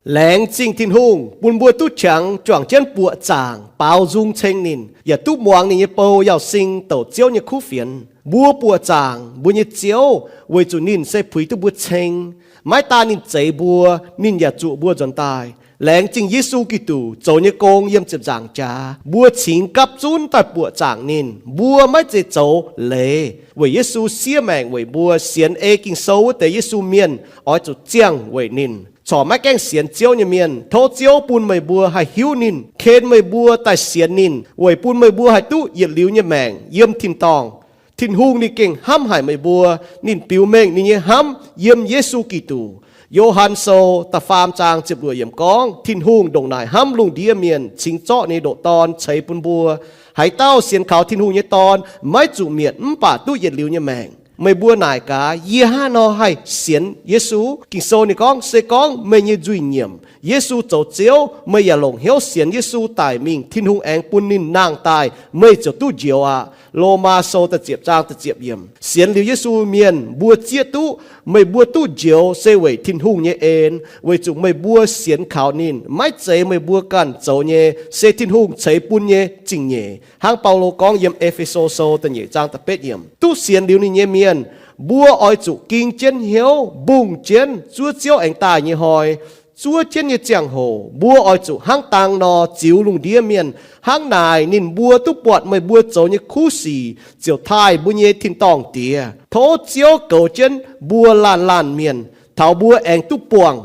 Laengz zingh Tin-Hungh bun mbuo duqv qangx juangc jienv buoqc zaangc baaux nzung ceng ninh, yaac duqv muangx ninh nyei bou Yauz Sing douc Ziouv nyei kuv fienx. Mbuo buoqc zaangc mbuo nyei Ziouv weic zuqc ninh se puix duqv mbuo ceng. Maiv daan ninh zeix mbuo, ninh yaac zuqc mbuo nzuonx daaih. Laengz zingh Yesu Giduc zoux nyei gong yiem ziepc nzaangc jaax, mbuo cingx gapv zunv daaih buoqc zaangc ninh. Mbuo maiv zeiz zoux leiz weic Yesu siev maengc weic mbuo. Sienx ei Ging-Sou wuov deix Yesu mienh oix zuqc ziangh weic ninh. Corc maiv gaengh sienx Ziouv nyei mienh, tov Ziouv bun meih mbuo haih hiuv ninh, ken meih mbuo daaih sienx ninh, weic bun meih mbuo haih duqv yietc liuz nyei maengc yiem tin-dorngh. Tin-Hungh ninh gengh hnamv haic meih mbuo. Ninh biux mengh ninh nyei hnamv yiem Yesu Giduc. Yo^han Sou da'faam zaang ziepc luoqc yiemc gorngv, Tin-Hungh ndongc naaic hnamv lungh ndiev mienh, cingx zorqv ninh nyei ndoqc Dorn ceix bun mbuo. Haaix dauh sienx kaux Tin-Hungh nyei Dorn maiv zuqc mietc mv baac duqv yietc liuz nyei maengc. Meih mbuo naaic gaax, yie hnangv haaix nor haih sienx Yesu? Ging-Sou ninh gorngv, se gorngv meih nyei nzuih nyiemc Yesu zoux Ziouv, meih yaac longc hnyouv sienx Yesu daic mingh, Tin-Hungh aengx bun ninh nangh daaih, meih ziouc duqv njoux aqv. Lomaa Sou da'ziepc zaang da'ziepc yiemc. Sienx liuz Yesu mienh mbuo zieqv duqv meih mbuo duqv njoux se weic Tin-Hungh nyei en, weic zuqc meih mbuo sienx kaux ninh, maiv zeiz meih mbuo ganh zoux nyei, se Tin-Hungh ceix bun nyei zingh nyeic. Hnangv Baulo gorngv yiem E^fe^so Sou da'nyeic zaang da'betv yiemc. Duqv sienx liuz ninh nyei mienh, mbuo oix zuqc ging jienv hnyouv, mbungh jienv zuov Ziouv aengx daaih nyei hnoi. Zuov jienv nyei ziangh hoc mbuo oix zuqc hnangv dang nor ziux lungh ndiev mienh. Hnangv naaic ninh mbuo duqv buatc meih mbuo zoux nyei kuv sic ziouc taaih mbuo nyei tin-dorngh Diex. Tov Ziouv goux jienv mbuo laanh laanh mienh, taux mbuo aengx duqv buangh